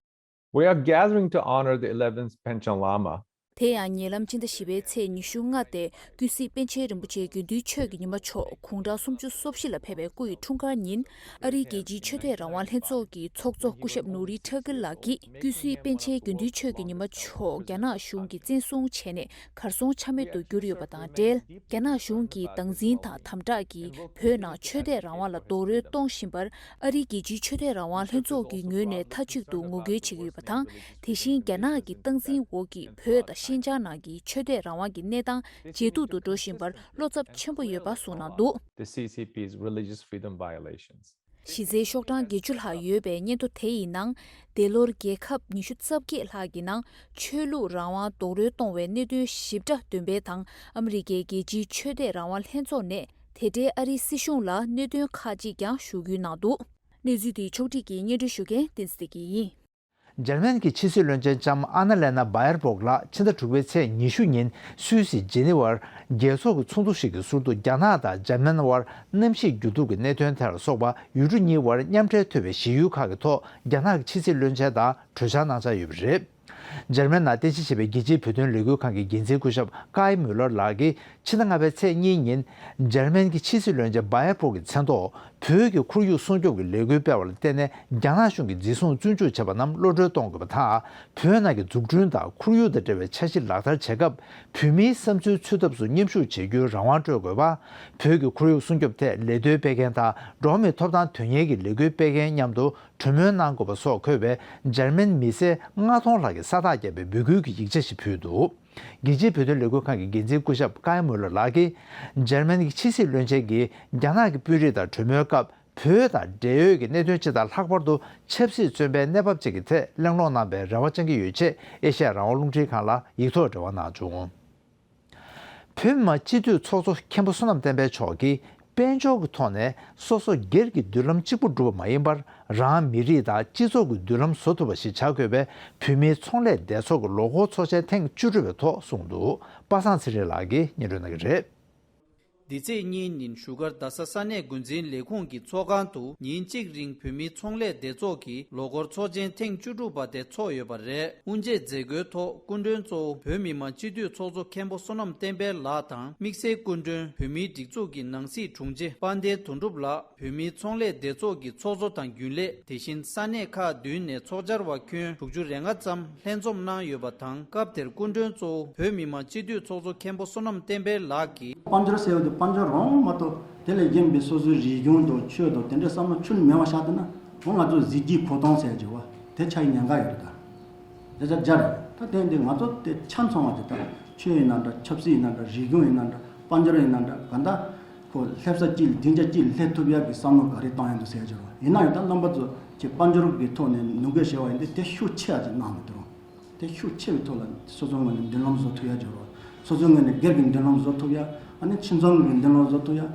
We are gathering to honor the eleventh Panchen Lama. དེ་ཡང་ཉེ་ལམ་སྤྱི་ཟླ་བཞི་པའི་ཚེས་ཉི་ཤུ་ལྔ་སྟེ། ཀུན་གཟིགས་པཎ་ཆེན་རིན་པོ་ཆེ་དགེ་འདུན་ཆོས་ཀྱི་ཉི་མ་མཆོག་དགུང་གྲངས་སུམ་ཅུ་སོ་བཞི་ལ་ཕེབས་པའི་སྐུ་ཡི་འཁྲུངས་སྐར་ཉིན། ཨ་རིའི་རྒྱལ་སྤྱིའི་ཆོས་དད་རང་དབང་ལྷན་ཚོགས་ཀྱི་ཚོགས་གཙོ་སྐུ་ཞབས་ནོར་བུའི་ཁྲ་ཀིར་ལགས་ཀྱིས། ཀུན་གཟིགས་པཎ་ཆེན་དགེ་འདུན་ཆོས་ཀྱི་ཉི་མ་མཆོག་རྒྱ་ནག་གཞུང་གིས་བཙན་བཟུང་བྱས་ནས་གར་སོང་ཆ་མེད་དུ་གྱུར་ཡོད་པ་དང་འབྲེལ། རྒྱ་ནག་གཞུང་གིས་སྟངས་འཛིན་དང་དམ་དྲག་གིས་བོད་ནང་ཆོས་དད་རང་དབང་ལ་རྡོག་རོལ་གཏོང་བཞིན་པར། ཨ་རིའི་རྒྱལ་སྤྱིའི་ཆོས་དད་རང་དབང་ལྷན་ཚོགས་ཀྱི་ངོས་ནས་མཐའ་གཅིག་ཏུ་ངོ་རྒོལ་བྱེད་ཀྱི་ཡོད་པ་དང་། དེ་བཞིན་རྒྱ་ནག་གི་སྟངས་འཛིན་འོག་གི་བོད་དང་ཤིན་ཅང་ནང་གི་ཆོས་དད་རང་དབང་གི་གནས་སྟངས་ཇེ་སྡུག་ཏུ་འགྲོ་བཞིན་པར་བློ་འཚབ་ཆེན་པོ་ཡོད་པ་གསུངས་གནང་འདུག The C C P's religious freedom violations. གཞི་རྩའི་ཤོག་གྲངས་བརྒྱད་ཅུ་ལྷག་ཡོད་པའི་སྙན་ཐོ་དེ་ཡི་ནང་། འདས་ལོར་རྒྱལ་ཁབ་ཉི་ཤུ་རྩ་བརྒྱད་ལྷག་གི་ནང་ཆོས་ལུགས་རང་དབང་རྡོག་རོལ་གཏོང་བའི་གནད་དོན་ཞིབ་ཕྲ་འདོན་སྤེལ་དང་། ཨ་མི་རི་ཀའི་རྒྱལ་སྤྱིའི་ཆོས་དད་རང་དབང་ལྷན་ཚོགས་ནས་དེ་འབྲེལ་ཨ་རིའི་སྲིད་གཞུང་ལ་གནད་དོན་ཁག་ཅིག་ཀྱང་ཞུ་སྐུལ་གནང་འདུག་གནས་ཚུལ་དེ་ཕྱོགས་སྒྲིག་གིས་སྙན་སྒྲོན་ཞུ་མཁན་བསྟན་འཛིན་བདེ་སྐྱིད་ཡིན། འཇར་མན་གྱི་ཕྱི་སྲིད་བློན་ཆེན་ལྕམ་ཨ་ན་ལེ་ན་བྷ་ཡར་བྷོག་ལགས་ཕྱི་ཟླ་དྲུག་པའི་ཚེས་ཉི་ཤུ་ཉིན་སུད་སི་ཇི་ནི་ཝར་རྒྱལ་ཚོགས་ཀྱི་ཚོགས་འདུ་ཞིག་གི་ཟུར་དུ་རྒྱ་ནག་དང་འཇར་མན་དབར་གནམ་གཤིས་འགྱུར་ལྡོག་གི་གནད་དོན་དེ་ལ་སོགས་པ་ཡུལ་གྲུ་གཉིས་དབར་མཉམ་འབྲེལ་ཐུབ་པའི་གཞི་ཡུལ་ཁག་གི་ཐོག་རྒྱ་ནག་གི་ཕྱི་སྲིད་བློན་ཆེན་དང་གྲོས་འཆར་གནང་འཆར་ཡོད་པ་རེད། འཇར་མན་ནང་རྟེན་གཞི་བྱས་པའི་རྒྱལ་སྤྱིའི་བོད་དོན་ལས་འགུལ་ཁང་གི་འགན་འཛིན་སྐུ་ཞབས་ཀའི་མུ་ལར་ལགས་ཀྱིས་ཕྱི་ཟླ་ལྔ་པའི་ཚེས་གཉིས་ཉིན་འཇར་མན་གྱི་ཕྱི་སྲིད་བློན་ཆེན་བྷ་ཡར་བྷོག་གི་མཚན་ཐོག་བོད་ཀྱི་ཁོར་ཡུག་སྲུང་སྐྱོབ་ཀྱི་ལས་འགུལ་སྤེལ་བ་ལ་བརྟེན་ནས་རྒྱ་ནག་གཞུང་གིས་འཛིན་བཟུང་བཙོན་འཇུག་བྱས་པ་རྣམས་གློད་གྲོལ་གཏོང་དགོས་པ་དང་། བོད་ནང་གི་འཛུགས་སྐྲུན་དང་ཁོར་ཡུག་དང་འབྲེལ་བའི་འཆར་གཞི་ལག་བསྟར་བྱེད་སྐབས་བོད་མིའི་བསམ་ཚུལ་འཚོལ་ཐབས་སུ་མཉམ་ཞུགས་བྱེད་རྒྱུའི་རང་དབང་སྤྲོད་དགོས་པ། བོད་ཀྱི་ཁོར་ཡུག་སྲུང་སྐྱོབ་ཐད་ལས་དོན་སྤེལ་མཁན་དང་འགྲོ་བ་མིའི་ཐོབ་ཐང་དོན་གཉེར་གྱི་ལས་འགུལ་སྤེལ་མཁན་མཉམ་དུ་གྲོས་མོལ་གནང་དགོས་པ་སོགས་འཁོད་པའི་འཇར་མན་མི་སེར་ལྔ་སྟོང་ལྷག་གིས་ས་རྟགས་བརྒྱབ་པའི་འབོད་སྐུལ་གྱི་ཡིག་ཆ་ཞིག་ཕུལ་འདུག་རྒྱལ་སྤྱིའི་བོད་དོན་ལས་འགུལ་ཁང་གི་འགན་འཛིན་སྐུ་ཞབས་ཀའི་མུ་ལར་ལགས་ཀྱིས། འཇར་མན་གྱི་ཕྱི་སྲིད་བློན་ཆེན་གྱིས་རྒྱ་ནག་གི་དཔོན་རིགས་དང་གྲོས་མོལ་སྐབས། བོད་དང་འབྲེལ་ཡོད་ཀྱི་གནད་དོན་སྤྱི་དང་ལྷག་པར་དུ་ཆབ་སྲིད་བཙོན་པའི་གནས་བབ་ཅིག་གི་ཐད་གླེང་སློང་གནང་པའི་རེ་བ་བཅང་གི་ཡོད་ཅེས་ཨེ་ཤ་ཡ་རང་དབང་རླུང་འཕྲིན་ཁང་ལ་ཡིག་ཐོག་འབྲེལ་བ་གནང་བྱུང་། བོད་མི་མང་སྤྱི་འཐུས་ཚོགས་གཙོ་མཁན་པོ་བསོད་ནམས་བསྟན་འཕེལ་མཆོག་གིས། དཔལ་འབྱོར་གྱི་ཐོག་ནས་སོ་སོ་སྒེར་གྱི་མདུན་ལམ་གཅིག་པུ་སྒྲུབ་པ་མ་ཡིན་པར། རང་མི་རིགས་དང་སྤྱི་ཚོགས་ཀྱི་མདུན་ལམ་བཟོ་ཐུབ་པ་ཞིག་བྱ་དགོས་པའི་བོད་མིའི་ཚོང་ལས་སྡེ་ཚོགས་ཀྱི་ལོ་འཁོར་ཚོགས་ཆེན་ཐེངས་བཅུ་དྲུག་པའི་ཐོག་གསུངས་འདུག་པ་སངས་ཚེ་རིང་ལགས་ཀྱིས་སྙན་སྒྲོན་གནང་གི་རེད། འདི་ཚེས་གཉིས་ཉིན་བཞུགས་སྒར་རྡ་ས་ས་གནས་འགོ་འཛིན་ལས་ཁུངས་ཀྱི་ཚོགས་ཁང་དུ་ཉིན་གཅིག་རིང་བོད་མིའི་ཚོང་ལས་སྡེ་ཚོགས་ཀྱི་ལོ་འཁོར་ཚོགས་ཆེན་ཐེངས་བཅུ་དྲུག་པ་དེ་ཚོགས་ཡོད་པ་རེད། དབུ་འབྱེད་མཛད་སྒོའི་ཐོག་སྐུ་མགྲོན་གཙོ་བོ་བོད་མི་མང་སྤྱི་འཐུས་ཚོགས་གཙོ་མཁན་པོ་བསོད་ནམས་བསྟན་འཕེལ་ལགས་དང་། དམིགས་བསལ་སྐུ་མགྲོན་བོད་མིའི་སྒྲིག་འཛུགས་ཀྱི་ནང་སྲིད་དྲུང་ཆེ་དཔལ་ལྡན་དོན་གྲུབ་ལགས། བོད་མིའི་ཚོང་ལས་སྡེ་ཚོགས་ཀྱི་ཚོགས་གཙོ་དང་རྒྱུན་ལས། དེ་བཞིན་ས་གནས་ཁག་བདུན་ནས་ཚོགས་བཅར་བ་ཁྱོན་དྲུག་ཅུ་རེ་ལྔ་ཙམ་ལྷན་འཛོམས་གནང་ཡོད་པ་དང་། སྐབས་དེར་སྐུ་མགྲོན་གཙོ་བོ་བོད་མི་མང་སྤྱི་འཐུས་ཚོགས་གཙོ་མཁན་པོ་བསོད་ནམས་བསྟན་འཕེལ་ལགས་ཀྱིས། དཔལ་འབྱོར་ཟེར་བ་དེ་དཔལ་འབྱོར་རང་མ་གཏོགས་དེ་ལས་གཞན་པའི་སོ་སོའི་རིག་གཞུང་དང་ཆོས་དང་དེ་འདྲའི་བསམ་བློ་ཁྱོན་ནས་མེད་པ་བཞག་བསྡད་ན། འོ་ང་ཚོ་གཟི་བརྗིད་གོ་སྟངས་ཟེར་བྱས་པ་དེ་ཆགས་ཡ་ཉེན་ཁ་ཡོད་རེད་ད། དེ་ཆ་རྒྱ་རེད། ད་དེ་འདི་ང་ཚོ་དེ་ཆ་ཚང་བ་ཅིག་ད་ཆོས་ཡིན་ན་འདྲ། ཆབ་སྲིད་ཡིན་ན་འདྲ། རིག་གཞུང་ཡིན་ན་འདྲ། དཔལ་འབྱོར་ཡིན་ན་འདྲ། ག་འདྲ་ཁོ་སླེབས་ས་གཅིག་ལ་སྡིངས་ཆ་གཅིག་ལ་སླེབས་ཐུབ་ཡག་གི་བསམ་བློ་ག་རེ་བཏང་ཡོང་འདུག་ཟེར་གྱི་རེད། ཡིན་ན་ཡང་ད་རྣམ་པ་ཚོ་ཀྱི་དཔལ་འབྱོར་གྱི་ཐོག་ནས་ནུས་འགོད་བྱས་པ་ཡིན་དུས་དེ་ཤུགས་ཆེ་བ་ཅིག་གནང་མི་འདུག་རུང་། དེ་ཤུགས་ཆེ་བའི་ཐོག་ལ་སོ་སོའི་ངོས་ནས་མདུན་ལམ་བཟོ་ཐུབ་ཡག་ཅིག་རུང་། སོ་སོའི་ངོས་ནས་སྒེར་གྱི་མདུན་ལམ་བཟོ་ཐུབ་ཡག་ཨ་ནི་ཁྱིམ་ཚང་གི་མདུན་ལམ་བཟོ་ཐུབ་ཡག་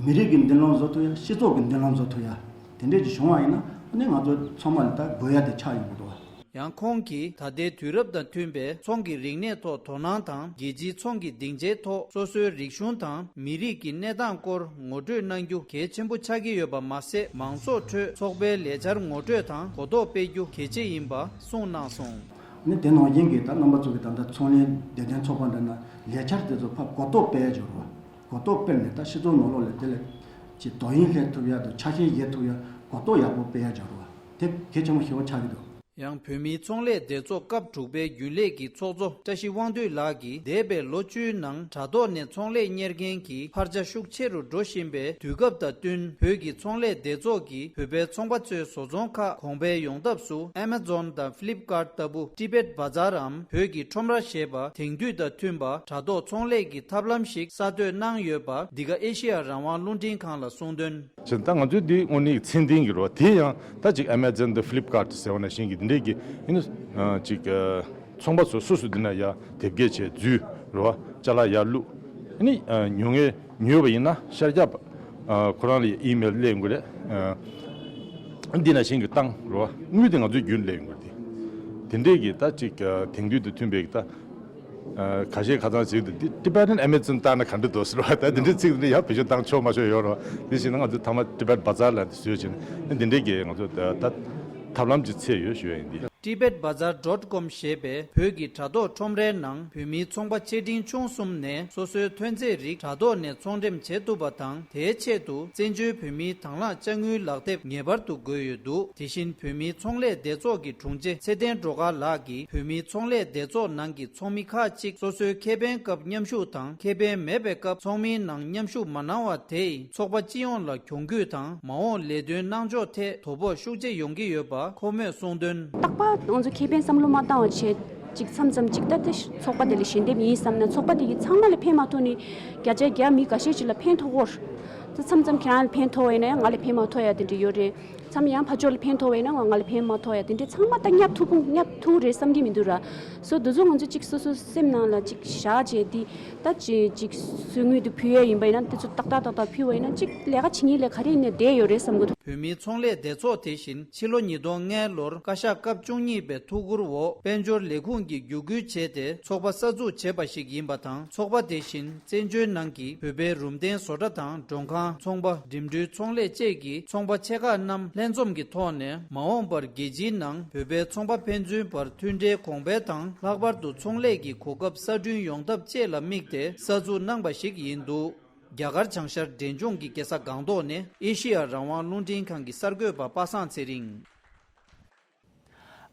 མི་རིགས་ཀྱི་མདུན་ལམ་བཟོ་ཐུབ་ཡག་སྤྱི་ཚོགས་ཀྱི་མདུན་ལམ་བཟོ་ཐུབ་ཡག་དེ་འདྲས་ཅིག་བྱུང་བ་ཡིན་ན་ཨ་ནི་ང་ཚོ་ཚང་མ་ལ་ད་དགོས་ཡག་དེ་ཆགས་ཡོང་གི་འདུག་བ། ཡང་ཁོང་གིས་ད་ལྟའི་དུས་རབས་དང་མཐུན་པའི་ཚོང་གི་རིག་གནས་ཐོག་དོ་སྣང་དང་། རྒྱལ་སྤྱིའི་ཚོང་གི་སྡིངས་ཆའི་ཐོག་སོ་སོའི་རིག་གཞུང་དང་མི་རིགས་ཀྱི་གནས་སྟངས་སྐོར་ངོ་སྤྲོད་གནང་རྒྱུ་གལ་ཆེན་པོ་ཆགས་ཀྱི་ཡོད་པ་མ་ཟད། མང་ཚོགས་ཁྲོད་ཚོགས་པའི་ལས་འཆར་ངོ་སྤྲོད་དང་གོ་རྟོགས་སྤེལ་རྒྱུ་གལ་ཆེ་ཡིན་པ་གསུངས་གནང་སོང་། ནི་དེ་ནང་བཞིན་གྱི་ད་རྣམ་པ་ཚོ་གི་ད་ལྟ་ཚོང་ལས་བདེ་དོན་ཚོགས་པ་འདྲ་ན་ལས་འཆར་དེ་ཚོ་ཕར་གོ་རྟོགས་སྤེལ་འབྱོར་བ། གོ་རྟོགས་སྤེལ་ནས་ད་སྤྱི་ཚོགས་ནང་ལོགས་ལ་དེ་ལ་ཅིག་དོ་དབྱིངས་སླེབས་ཐུབ་ཡག་དང་ཆ་ཤས་བཞེས་ཐུབ་ཡག་མ་གཏོགས་ཡག་པོ་སྤེལ་ཡ་འཇགས་འདུག་བ། དེ་གལ་ཆེན་པོ་ཞེ་པོ་ཆགས་ཀྱི་འདུག། ཡང་བོད་མིའི་ཚོང་ལས་སྡེ་ཚོགས་སྐབས་དྲུག་པའི་རྒྱུན་ལས་ཀྱི་ཚོགས་གཙོ་བཀྲ་ཤིས་དབང་འདུས་ལགས་ཀྱིས། འདས་པའི་ལོ་བཅུའི་ནང་དྲ་ཐོག་ནས་ཚོང་ལས་གཉེར་མཁན་གྱི་འཕར་ཆ་ཤུགས་ཆེ་རུ་འགྲོ་བཞིན་པའི་དུས་སྐབས་དང་བསྟུན། བོད་ཀྱི་ཚོང་ལས་སྡེ་ཚོགས་ཀྱིས་བོད་པའི་ཚོང་པ་ཚོའི་བཟོ་ཚོང་ཁག་གོང་འཕེལ་ཡོང་ཐབས་སུ། Amazon་དང་Flipkart་ལྟ་བུ་Tibet Bazaar་འམ་བོད་ཀྱི་ཁྲོམ་ར་ཞེས་པ་དེང་དུས་དང་མཐུན་པ་དྲ་ཐོག་ཚོང་ལས་ཀྱི་ཐབས་ལམ་ཞིག་གསར་གཏོད་གནང་ཡོད་པ། འདི་ག་ཨེ་ཤེ་ཡ་རང་དབང་རླུང་འཕྲིན་ཁང་ལ་གསུངས་དོན། བྱས་ཙང་ད་ང་ཚོའི་འདི་དངོས་གནས་ཚད་ལྡན་གྱི་རེད་བ། དེ་ཡང་ད་ཅིག་Amazon་དང་Flipkart་ཟེར་བ་ནང་བཞིན་གྱི་འདི་འདྲས་ཀྱི་ཨ་ནི་ཅིག་ཚོང་པ་ཚོ་སོ་སོ་འདི་ན་ཡ་དེབ་སྐྱེལ་བྱས་འཛུལ་རེད་བ། ཅ་ལག་ཡར་བླུགས། ཨ་ནི་ཉོ་མཁན་ཉོས་པ་ཡིན་ན་ཤར་རྒྱག་པ་ཁོ་རང་ལ་ཨི་མེལ་སླེབས་ཡོང་གི་རེད། འདི་ནང་བཞིན་གྱི་བཏང་རེད་བ། དངུལ་དེ་ང་ཚོའི་རྒྱུན་སླེབས་ཡོང་གི་རེད། དེ་འདྲས་ཀྱི་ད་ཅིག་དེང་དུས་དང་མཐུན་པའི་ད། ཁ་ཤས་ཁ་ཚང་ཟིག་ཏུ་འདི་Tibetan Amazon་བཏང་ན་ག་འདྲ་འདུག་ཟེར་བ། ད་འདི་འདྲའི་ཚིག་འདི་ཡང་བེད་སྤྱོད་བཏང་ཆོག་མ་ཆོག་ཡོད་རེད། འདི་བྱས་ན་ང་ཚོ་ཐ་མ་Tibet Bazaar་ལ་འདི་བཟོས་བྱས་ནས་འདི་འདྲའི་གི་ང་ཚོ་ད་ཐབས་ལམ་ཅིག་འཚོལ་ཡོད་ཞུ་ཡ་ཡིན། འདི་Tibet Bazaar dot com་ཞེས་པའི་བོད་ཀྱི་དྲ་ཐོག་ཁྲོམ་རའི་ནང་བོད་མིའི་ཚོང་པ་ཆེ་འབྲིང་ཆུང་གསུམ་ནས་སོ་སོའི་ཐོན་རྫས་རིགས་དྲ་ཐོག་ནས་ཚོང་འགྲེམས་བྱེད་ཐུབ་པ་དང་། དེའི་ཆེད་དུ་བཙན་བྱོལ་བོད་མིའི་དང་བླངས་དཔྱ་དངུལ་ལག་དེབ་ངེས་པར་དུ་དགོས་ཡོད་འདུག། དེ་བཞིན་བོད་མིའི་ཚོང་ལས་སྡེ་ཚོགས་ཀྱི་དྲུང་ཆེ་ཚེ་བརྟན་སྒྲོལ་དཀར་ལགས་ཀྱིས། བོད་མིའི་ཚོང་ལས་སྡེ་ཚོགས་ནང་གི་ཚོགས་མི་ཁག་ཅིག་སོ་སོའི་ཁེ་ཕན་སྐབས་མཉམ་ཞུགས་དང་། ཁེ་ཕན་མེད་པའི་སྐབས་ཚོགས་མིའི་ནང་མཉམ་ཞུགས་མ་གནང་བ་དེས། ཚོགས་པ་སྤྱི་ཡོངས་ལ་གྱོང་གུད་དང་། མ་འོངས་ལས་དོན་གནང་ཕྱོགས་ཐད་དོ་ཕོག་ཤུགས་ཆེ་ཡོང་གི་ཡོད་པ་ཁོ་མོས་གསུངས་དོན། རྟག་པར་ང་ཚོ་ཁེ་ཕན་བསམ་བློ་མ་བཏང་བ་བྱས་ཅིག་མཚམས་མཚམས་ཅིག་ད་ལྟ་ཚོགས་པ་དེ་ལ་ཞལ་འདེབས་ཡིན་བསམ་ན་ཚོགས་པ་དེ་གི་ཚང་མ་ལ་ཕན་མ་ཐོགས་ནས་བརྒྱ་ཆ་བརྒྱ་མི་འགའ་ཤས་ཅིག་ལ་ཕན་ཐོགས་ཀྱི་ཡོད་རེད། ད་མཚམས་མཚམས་ཁྱེད་རང་ལ་ཕན་ཐོགས་པ་ཡིན་ན་ཡང་ང་ལ་ཕན་མ་ཐོགས་ཡ་དེ་འདྲ་ཡོད་རེད། མཚམས་ཡང་ཕར་ཕྱོགས་ལ་ཕན་ཐོགས་པ་ཡིན་ན་ང་ལ་ཕན་མ་ཐོགས་ཡ་དེ་འདྲའི་ཚང་མ་ད་བསྙབ་ཐུབ་ཁུངས་བསྙབ་ཐུབ་རེད་བསམ་གྱི་མི་འདུག་ར། སོ་དེ་ཚོ་ང་ཚོ་ཅིག་སོ་སོ་སེམས་ནང་ལ་ཅིག་བཞག་བྱས་དེ་ད་ཅིག་ཅིག་གསོལ་དངུལ་དེ་ཕུལ་ཡ་ཡིན་པ་ཡིན་ན་དེ་ཚོ་ཏག་ཏག་ཏག་ཏག་ཕུལ་བ་ཡིན་ན་ཅིག་ལས་ཀ་བྱེད་མཁན་ལ་ག་རེ་ཡིན་ནའི་བསྡད་ཡོད་རེད་བསམ་གྱི་འདུག། བོད་མིའི་ཚོང་ལས་སྡེ་ཚོགས་དེ་བཞིན་ཕྱི་ལོ་ཉིས་སྟོང་ལྔ་ལོར་བཀའ་ཤག་སྐབས་བཅུ་གཉིས་པའི་ཐུགས་ཁུར་འོག་དཔལ་འབྱོར་ལས་ཁུངས་ཀྱིས་བརྒྱུད་སྐུལ་བྱས་ཏེ་ཚོགས་པ་གསར་འཛུགས་བྱས་པ་ཞིག་ཡིན་པ་དང་། ཚོགས་པ་དེ་བཞིན་བཙན་བྱོལ་ནང་གི་བོད་པའི་རུམ་གདན་བཟོ་གྲྭ་དང་མགྲོན་ཁང་། ཚོང་པ། འགྲིམ་འགྲུལ་ཚོང་ལས་བཅས་ཀྱི་ཚོང་པ་ཆེ་ཁག་རྣམས་ལྷན་འཛོམས་ཀྱི་ཐོག་ནས་མ་འོངས་པར་རྒྱལ་སྤྱིའི་ནང་བོད་པའི་ཚོང་པ་ཕན་ཚུན་བར་མཐུན་འབྲེལ་གོང་འཕེལ་དང་། ལྷག་པར་དུ་ཚོང་ལས་ཀྱི་གོ་སྐབས་གསར་སྐྲུན་ཡོང་ཐབས་བཅས་ལ་དམིགས་ཏེ་གསར་འཛུགས་གནང་པ་ཞིག་ཡིན་འདུག། རྒྱ་གར་བྱང་ཤར་འབྲས་ལྗོངས་ཀྱི་རྒྱལ་ས་སྒང་ཏོག་ནས་ཨེ་ཤེ་ཡ་རང་དབང་རླུང་འཕྲིན་ཁང་གི་གསར་འགོད་པ་པ་སངས་ཚེ་རིང་།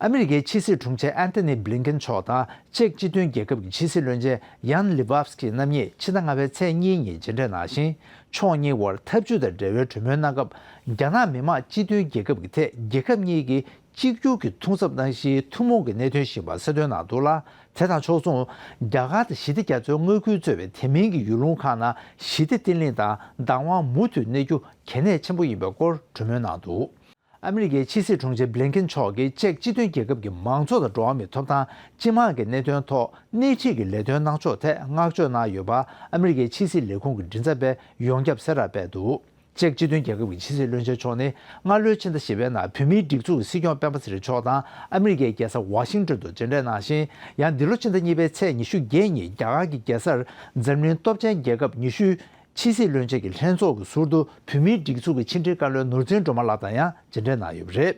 ཨ་མི་རི་ཀའི་ཕྱི་སྲིད་དྲུང་ཆེ་ཨན་ཐོ་ནི་བྷི་ལིན་ཀེན་མཆོག་དང་ཅེཀ་སྤྱི་མཐུན་རྒྱལ་ཁབ་ཀྱི་ཕྱི་སྲིད་བློན་ཆེན་ཡན་ལི་ཝབ་སི་ཀི་རྣམ་གཉིས་ཕྱི་ཟླ་ལྔ་པའི་ཚེས་གཉིས་ཉིན་མཇལ་འཕྲད་གནང་ཞིང་། ཕྱོགས་གཉིས་དབར་འཐབ་ཇུས་དང་འབྲེལ་བའི་གྲོས་མོལ་གནང་སྐབས། རྒྱ་ནག་མི་དམངས་སྤྱི་མཐུན་རྒྱལ་ཁབ་ཀྱི་ཐད་རྒྱལ་ཁབ་གཉིས་ཀྱིས་གཅིག་གྱུར་གྱི་མཐུན་ཚབ་གནང་གཞིའི་ཐུན་མོང་གི་གནད་དོན་ཞིག་ཡིན་པ་གསལ་སྟོན་གནང་འདུག་ལ། དེ་དང་ཕྱོགས་མཚུངས། རྒྱ་གར་དང་ཞི་བདེ་རྒྱ་མཚོའི་མངའ་ཁུལ་གཙོས་པའི་དེ་མིན་གྱི་ཡུལ་ལུང་ཁག་ནང་ཞི་བདེ་བརྟན་ལྷིང་དང་བདག་དབང་མུ་མཐུད་གནས་རྒྱུ་གལ་གནད་ཆེན་པོ་ཡིན་པའི་སྐོར་གྲོས་མོལ་གནང་འདུག། ཨ་མི་རི་ཀའི་ཕྱི་སྲིད་དྲུང་ཆེ་བྷི་ལིན་ཀེན་མཆོག་གིས་ཅེཀ་སྤྱི་མཐུན་རྒྱལ་ཁབ་ཀྱི་མང་གཙོ་དང་འགྲོ་བ་མིའི་ཐོབ་ཐང་། སྤྱི་དམངས་ཀྱི་གནད་དོན་ཐོག་སྣེ་ཁྲིད་ཀྱི་ལས་དོན་གནང་ཕྱོགས་ཐད་བསྔགས་བརྗོད་གནང་ཡོད་པ། ཨ་མི་རི་ཀའི་ཕྱི་སྲིད་ལས་ཁུངས་ཀྱི་མགྲིན་ཚབ་པས་ཡོངས་ཁྱབ་གསལ་བསྒྲགས་སྤེལ་འདུག། ཅེཀ་སྤྱི་མཐུན་རྒྱལ་ཁབ་ཀྱི་ཕྱི་སྲིད་བློན་ཆེན་མཆོག་ནི། སྔ་ལོའི་ཕྱི་ཟླ་བཞི་པའི་ནང་བོད་མིའི་སྒྲིག་འཛུགས་ཀྱི་སྲིད་སྐྱོང་སྤེན་པ་ཚེ་རིང་མཆོག་དང་ཨ་མི་རི་ཀའི་རྒྱལ་ས་ཝ་ཤིང་ཏོན་དུ་མཇལ་འཕྲད་གནང་ཞིང་། ཡང་འདི་ལོ་ཕྱི་ཟླ་གཉིས་པའི་ཚེས་ཉི་ཤུ་བརྒྱད་ཉིན་རྒྱ་གར་གྱི་རྒྱལ་སར་འཛམ་གླིང་སྟོབས་ཆེན་རྒྱལ་ཁབ་ཉི་ཤུའི་ཕྱི་སྲིད་བློན་ཆེན་གྱི་ལྷན་ཚོགས་ཀྱི་ཟུར་དུ་བོད་མིའི་སྒྲིག་འཛུགས་ཀྱི་ཕྱི་དྲིལ་བཀའ་བློན་ནོར་འཛིན་སྒྲོལ་མ་ལགས་དང་ཡང་མཇལ་འཕྲད་གནང་ཡོད་པ་རེད།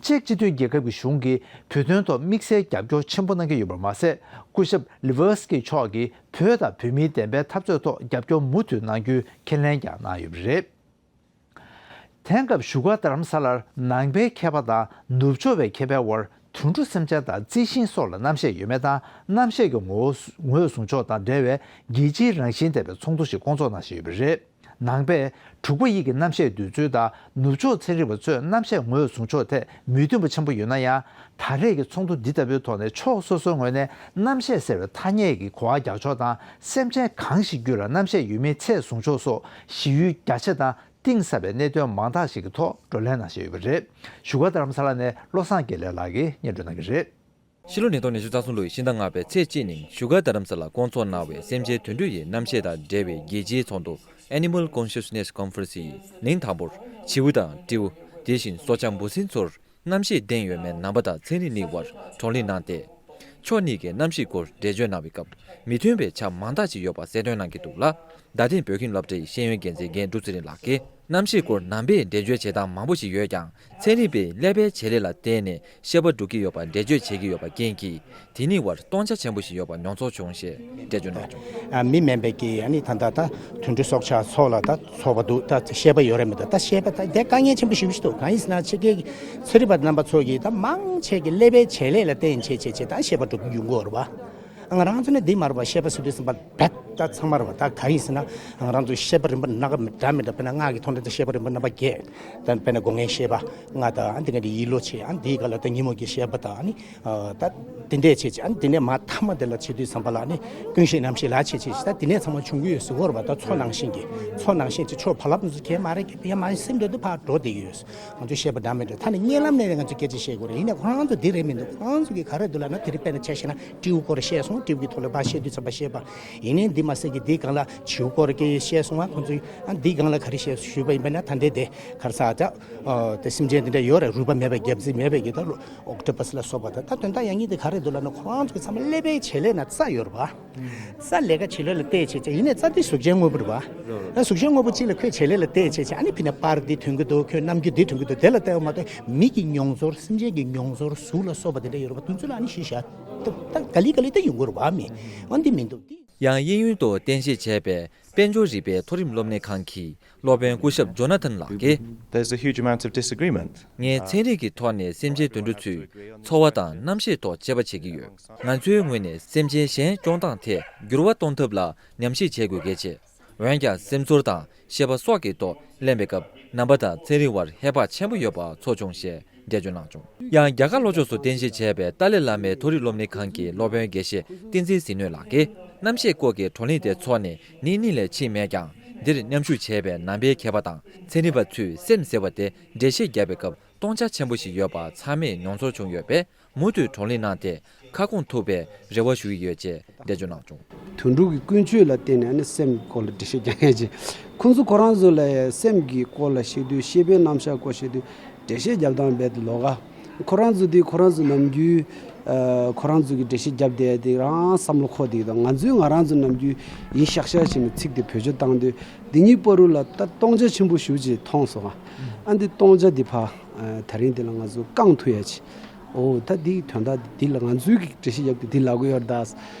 ཅེཀ་སྤྱི་མཐུན་རྒྱལ་ཁབ་ཀྱི་གཞུང་གིས་བོད་དོན་ཐོག་དམིགས་བསལ་རྒྱབ་སྐྱོར་ཆེན་པོ་གནང་གི་ཡོད་པར་མ་ཟད། སྐུ་ཞབས་ལི་ཝར་སི་ཀི་མཆོག་གིས་བོད་དང་བོད་མིའི་བདེན་པའི་འཐབ་རྩོད་ཐོག་རྒྱབ་སྐྱོར་མུ་མཐུད་གནང་རྒྱུའི་ཁས་ལེན་ཀྱང་གནང་ཡོད་པ་རེད། དེང་སྐབས་བཞུགས་སྒར་རྡ་རམ་ས་ལར་ནང་པའི་མཁས་པ་དང་ནུབ་ཕྱོགས་པའི་མཁས་པའི་དབར་དུད་འགྲོ་སེམས་ཅན་དང་རྩི་ཤིང་སོགས་ལ་རྣམ་བཤད་ཡོད་མེད་དང་། རྣམ་བཤད་ཀྱི་ངོ་བོ་ངོས་བཟུང་ཕྱོགས་དང་འབྲེལ་བའི་རྒྱལ་སྤྱིའི་རང་བཞིན་ལྡན་པའི་ཚོགས་འདུ་ཞིག་བསྐོང་ཚོགས་གནང་བཞིན་ཡོད་པ་རེད། ནང་པས་དྲུག་པ་དབྱིག་གི་རྣམ་བཤད་འདོད་ཚུལ་དང་ནུབ་ཕྱོགས་ཚན་རིག་པ་ཚོས་རྣམ་བཤད་ངོས་བཟུང་ཕྱོགས་ཐད་མོས་མཐུན་པ་ཆེན་པོ་ཡོད་ན་ཡང་། ད་རེས་ཀྱི་ཚོགས་འདུ་འདི་ལྟ་བུའི་ཐོག་ནས་ཕྱོགས་སོ་སོའི་ངོས་ནས་རྣམ་བཤད་ཟེར་བའི་ཐ་སྙད་ཀྱི་གོ་བ་རྒྱག་ཕྱོགས་དང་། སེམས་ཅན་གང་ཞིག་རྒྱུད་ལ་རྣམ་བཤད་ཡོད་མེད་ཚད་བཟུང་ཕྱོགས་སོགས་ཞི་ཡུལ་རྒྱ་ཆེ་དང་གཏིང་ཟབ་པའི་གནད་དོན་མང་དག་ཞིག་གི་ཐོག་བགྲོ་གླེང་གནང་བཞིན་ཡོད་པ་རེད། བཞུགས་སྒར་རྡ་རམ་ས་ལ་ནས་བློ་བཟང་དགེ་ལེགས་ལགས་ཀྱིས་སྙན་སྒྲོན་གནང་གི་རེད། ཕྱི་ལོ་ཉིས་སྟོང་ཉི་ཤུ་རྩ་གསུམ་ལོའི་ཕྱི་ཟླ་ལྔ་པའི་ཚེས་གཅིག་ཉིན་བཞུགས་སྒར་རྡ་རམ་ས་ལར་བསྐོང་ཚོགས་གནང་བའི་སེམས་ཅན་དུད་འགྲོ་ཡི་རྣམ་བཤད་དང་འབྲེལ་བའི་རྒྱལ་སྤྱིའི་ཚོགས་འདུ། Animal Consciousness Conference་ཡིས་ཉིན་དང་པོར་བྱིའུ་དང་སྤྲེའུ། དེ་བཞིན་སྲོག་ཆགས་འབུ་སྲིན་ཚོར་རྣམ་ཤེས་ལྡན་ཡོད་མེད་ནང་པ་དང་ཚན་རིག་གཉིས་དབར་བགྲོ་གླེང་གནང་སྟེ། ཕྱོགས་གཉིས་ཀའི་རྣམ་ཤེས་སྐོར་འགྲེལ་བརྗོད་གནང་བའི་སྐབས། མི་མཐུན་པའི་ཆ་མང་དག་ཅིག་ཡོད་པ་གསལ་སྟོན་གནང་གི་འདུག་ལ། རྡ་སྟེང་བོད་ཁྱིམ་སློབ་གྲྭའི་ཤེས་ཡོན་འགན་འཛིན་རྒན་འབྲུག་ཚེ་རིང་ལགས་ཀྱིས། རྣམ་ཤེས་སྐོར་ནང་པས་འགྲེལ་བརྗོད་བྱེད་སྟངས་མང་པོ་ཞིག་ཡོད་ཀྱང་། ཚན་རིག་པས་ཀླད་པའི་བྱེད་ལས་ལ་བརྟེན་ནས་ཤེས་པ་སྒྲུབ་ཀྱི་ཡོད་པར་འགྲེལ་བརྗོད་བྱེད་ཀྱི་ཡོད་པ་རྐྱེན་གྱིས། དེ་གཉིས་བར་སྟོང་ཆ་ཆེན་པོ་ཞིག་ཡོད་པ་མྱོང་ཚོར་བྱུང་ཞེས་འགྲེལ་བརྗོད་གནང་བྱུང་། ཨ། མི་དམན་པའི་གི་ཨ་ནི་ད་ལྟ་ད་དུད་འགྲོ་སྲོག་ཆགས་ཚོ་ལ་ད་ཚོར་བ་འདུག་ད་ཤེས་པ་ཡོད་རེད་མི་འདུག་ད་ཤེས་པ་ད་དེ་དཀའ་ངལ་ཆེན་པོ་ཞིག་ཞིག་འདུག་གང་ཡིན་ཟེར་ན་ཕྱི་རྒྱལ་གྱི་ཚན་རིག་པ་རྣམ་པ་ཚོ་གིས་ད་མང་ཆེ་གི་ཀླད་པའི་བྱེད་ལས་ལ་བརྟེན་བྱས་བྱས་བྱས་ད་ཤེས་པ་སྒྲུབ་ཀྱི་ཡོང་གི་ཡོད་རེད་པ། ང་རང་ཚོ་ནི་འདི་མ་རེད་པ། ཤེས་པ་ཟེར་དུས་ཙམ་པ་རྦད་ད་ཚང་མ་རེད་པ། ད་གང་ཡིན་ཟེར་ན་ང་རང་ཚོ་ཤེས་པ་རིམ་པ་སྣ་ཁ་འདྲ་མི་འདྲ་དཔེར་ན་ངག་གི་ཐོག་ནས་ཤེས་པ་རིམ་པ་རྣམ་པ་བརྒྱད། ད་དཔེར་ན་སྒོ་ལྔའི་ཤེས་པ་ལྔ་དང་། ཨ་འདི་ག་འདི་ཡིད་བློ་བྱས། ཨ་འདིའི་སྒང་ལ་ད་ཉོན་མོངས་ཀྱི་ཤེས་པ་དང་། ཨ་ནི་ཨ་ད་དེ་འདྲས་བྱས་བྱས། ཨ་ནི་དེ་ནས་མར་ཐ་མ་དེ་ལ་བྱེད་དུས་ཙམ་པ་ལ་ཨ་ནི་ཀུན་ཤེས་རྣམ་ཤེས་ལ་བྱེད་བྱས་བྱས། ད་དེ་ནས་ཚང་མ་བྱུང་གི་ཡོད་ཟེར་གྱི་ཡོད་རེད་པ། ད་ཚོར་སྣང་ཤེས་ཀྱི། ཚོར་སྣང་ཤེས་ཀྱི་ཆོས་བག་ལེབ་ཚོ་གས་མ་རེད་ཀྱི། ཡ་མ་སེམས་འདྲ་དུ་ཕར་འགྲོ་བསྡད་ཀྱི་ཡོད། ང་ཚོས་ཤེས་པ་འདྲ་མི་འདྲ་ད་ནི་བརྙན་ལམ་ནས་ང་ཚོས་སྐད་ཆ་བཤད་དགོས་རེད། ཡིན་ནའི་ཁོ་རང་ཚོ་འདི་རེད་མི་འདུག་ཁོ་རང་ཚོ་གིས་ག་རེ་འདུག་ལབ་ན། དེ་རིང་དཔེར་ན་ཆ་བཞག་ན་སྤྲེའུ་སྐོར་བཤད་སོང་། སྤྲེའུ་གི་ཐོག་ལ་ཕར་བཤད་དུས་ཙམ་པ་བཤད་པ་ཡིན་ནའི་འདི་མ་ཟད་ཀྱི་འདིའི་སྒང་ལ་བྱིའུ་སྐོར་གྱི་བཤད་སོང་བ། ཁོ་ཚོས་ཨ་འདིའི་སྒང་ལ་ག་རེ་བཤད་ཞུས་པ་ཡིན་པ་ན། ད་འདི་དེ་ག་རེ་ཟེར་ད་ཨ་དེ་སེམས་ཅན་འདི་འདྲ་ཡོད་རེད། རུས་པ་མེད་པའི་རྒྱལ་རྩེ་མེད་པའི་གི་ད་ཨོག་ཊོ་པ་སི་ལ་སོགས་པ། ད་ད་དོན་དག་ཡང་སྙིང་དེ་ག་རེ་འདུག་ལབ་ན། ཁོ་རང་ཚོ་གི་ཚང་མ་ཀླད་པའི་བྱེད་ལས་ན་རྩ་ཡོད་རེད་པ། རྩ་ལས་ཀ་བྱེད་ལས་ལ་བལྟས་བྱས་བྱས། ཡིན་ནའི་རྩ་དེ་གཟུགས་ཅན་དངོས་པོ་རེད་པ། ཨ་གཟུགས་ཅན་དངོས་པོ་གཅིག་ལ་ཁོས་བྱེད་ལས་ལ་བལྟས་བྱས་བྱས། ཨ་ནི་ཕི་ནས་པར་འདི་ཐོན་གྱི་འདུག་ཁོས་རྣམ་འགྱུར་འདི་ཐོན་གྱི་འདུག་དེ་ལ་བལྟས་པ་མ་གཏོགས་མི་གི་མྱོང་ཚོར། སེམས་ཅན་གྱི་མྱོང་ཚོར། གཟུགས་ལ་སོགས་པ་དེ་འདྲ་ཡོད་རེད་པ། དེ་ཚོ་ལ་ཨ་ནི་ཤེས་བྱ་ད་ད་ག་ལེ་ག་ལེ་ད་ཡོང་གི་རེད་པ། མི་ཨ་འདི་མི་འདུག་དེ། ཡང་དབྱིན་ཡུལ་དུ་རྟེན་གཞི་བྱས་པའི་དཔལ་འབྱོར་རིག་པའི་མཐོ་རིམ་སློབ་གཉེར་ཁང་གི་སློབ་དཔོན་སྐུ་ཞབས་ཇོ་ན་ཐན་ལགས་ཀྱིས། There's a huge amount of disagreement. ངས་ཚན་རིག་གི་ཐོག་ནས་སེམས་ཅན་དུད་འགྲོ་ཚོའི་འཚོ་བ་དང་རྣམ་ཤེས་ཐོག་དཔྱད་པ་བྱེད་ཀྱི་ཡོད། ང་ཚོའི་ངོས་ནས་སེམས་ཅན་གཞན་སྐྱོང་སྟངས་ཐད་འགྱུར་བ་གཏོང་ཐབས་ལ་ཉམས་ཞིབ་བྱེད་དགོས་གལ་ཆེ། འོན་ཀྱང་སེམས་ཚོར་དང་ཤེས་པ་སོགས་ཀྱི་ཐོག་གླེང་བའི་སྐབས། རྣམ་པ་དང་ཚན་རིག་དབར་ཧེ་བག་ཆེན་པོ་ཡོད་པ་ཚོར་བྱུང་ཞེས་འགྲེལ་བརྗོད་གནང་བྱུང་། ཡང་རྒྱ་གར་ལྷོ་ཕྱོགས་སུ་རྟེན་གཞི་བྱས་པའི་ཏཱ་ལའི་བླ་མའི་མཐོ་རིམ་སློབ་གཉེར་ཁང་གི་སློབ་དཔོན་དགེ་བཤེས་བསྟན་འཛིན་ཟིལ་གནོན་ལགས་ཀྱིས། རྣམ་ཤེས་སྐོར་གྱི་བགྲོ་གླེང་དེ་འཚོགས་ནས་ཉིན་གཉིས་ལས་ཕྱིན་མེད་ཀྱང་། འདིར་མཉམ་ཞུགས་བྱས་པའི་ནང་པའི་མཁས་པ་དང་ཚན་རིག་པ་ཚོས་སེམས་ཟེར་བ་དེ་འགྲེལ་བཤད་བརྒྱབ་པའི་སྐབས། སྟོང་ཆ་ཆེན་པོ་ཞིག་ཡོད་པ་ཚང་མས་མྱོང་ཚོར་བྱུང་ཡོད་པས། མུ་མཐུད་བགྲོ་གླེང་གནང་སྟེ་ཁ་སྐོང་ཐུབ་པའི་རེ་བ་ཞུ་གི་ཡོད་ཅེས་འགྲེལ་བརྗོད་གནང་བྱུང་། དུད་འགྲོ་གི་ཀུན་སྤྱོད་ལ་བརྟེན་ནས་ནི་སེམས་སྐོར་ལ་འགྲེལ་བཤད་རྒྱག་མཁན་ཅིག་ཁོང་ཚོ་ཁོ་རང་ཚོ་ལ་སེམས་ཀྱི་སྐོར་ལ་བཤད་དུས། ཤེས་པའི་རྣམ་གཞག་སྐོར་བཤད་དུས་འགྲེལ་བཤད་རྒྱབ་སྟངས་རྦད་དེ་ལོགས་ཀ། ཁོ་རང་ཚོ་དེ་ཁོ་རང་ཚོ་ནམ་རྒྱུན་ཨ་ཁོ་རང་ཚོ་གི་འགྲེལ་བཤད་རྒྱབ་བསྡད་དེ་རང་བསམ་བློ་འཁོར་བསྡད་ཀྱི་འདུག་ང་ཚོས་ང་རང་ཚོ་ནམ་རྒྱུན་ཡིན་ཤག་ཤག་བྱས་ནས་ཚིག་དེ་བེད་སྤྱོད་བཏང་དུས། འདི་གཉིས་བར་དུ་ལ་ད་སྟོང་ཆ་ཆེན་པོ་ཞེ་པོ་ཅིག་མཐོང་སོང་ང་། ཨ་འདི་སྟོང་ཆ་འདི་ཕར་ཨ་དེ་རིང་འདི་ལ་ང་ཚོ་བསྐང་ཐུབ་ཡ་ཅིག་འོ་ད་འདིའི་དོན་དག་འདི་ལ་ང་ཚོའི་གི་འགྲེལ་བཤད་རྒྱབ་དེ་འདི་ལབ་གི་ཡོད་རེད་ད།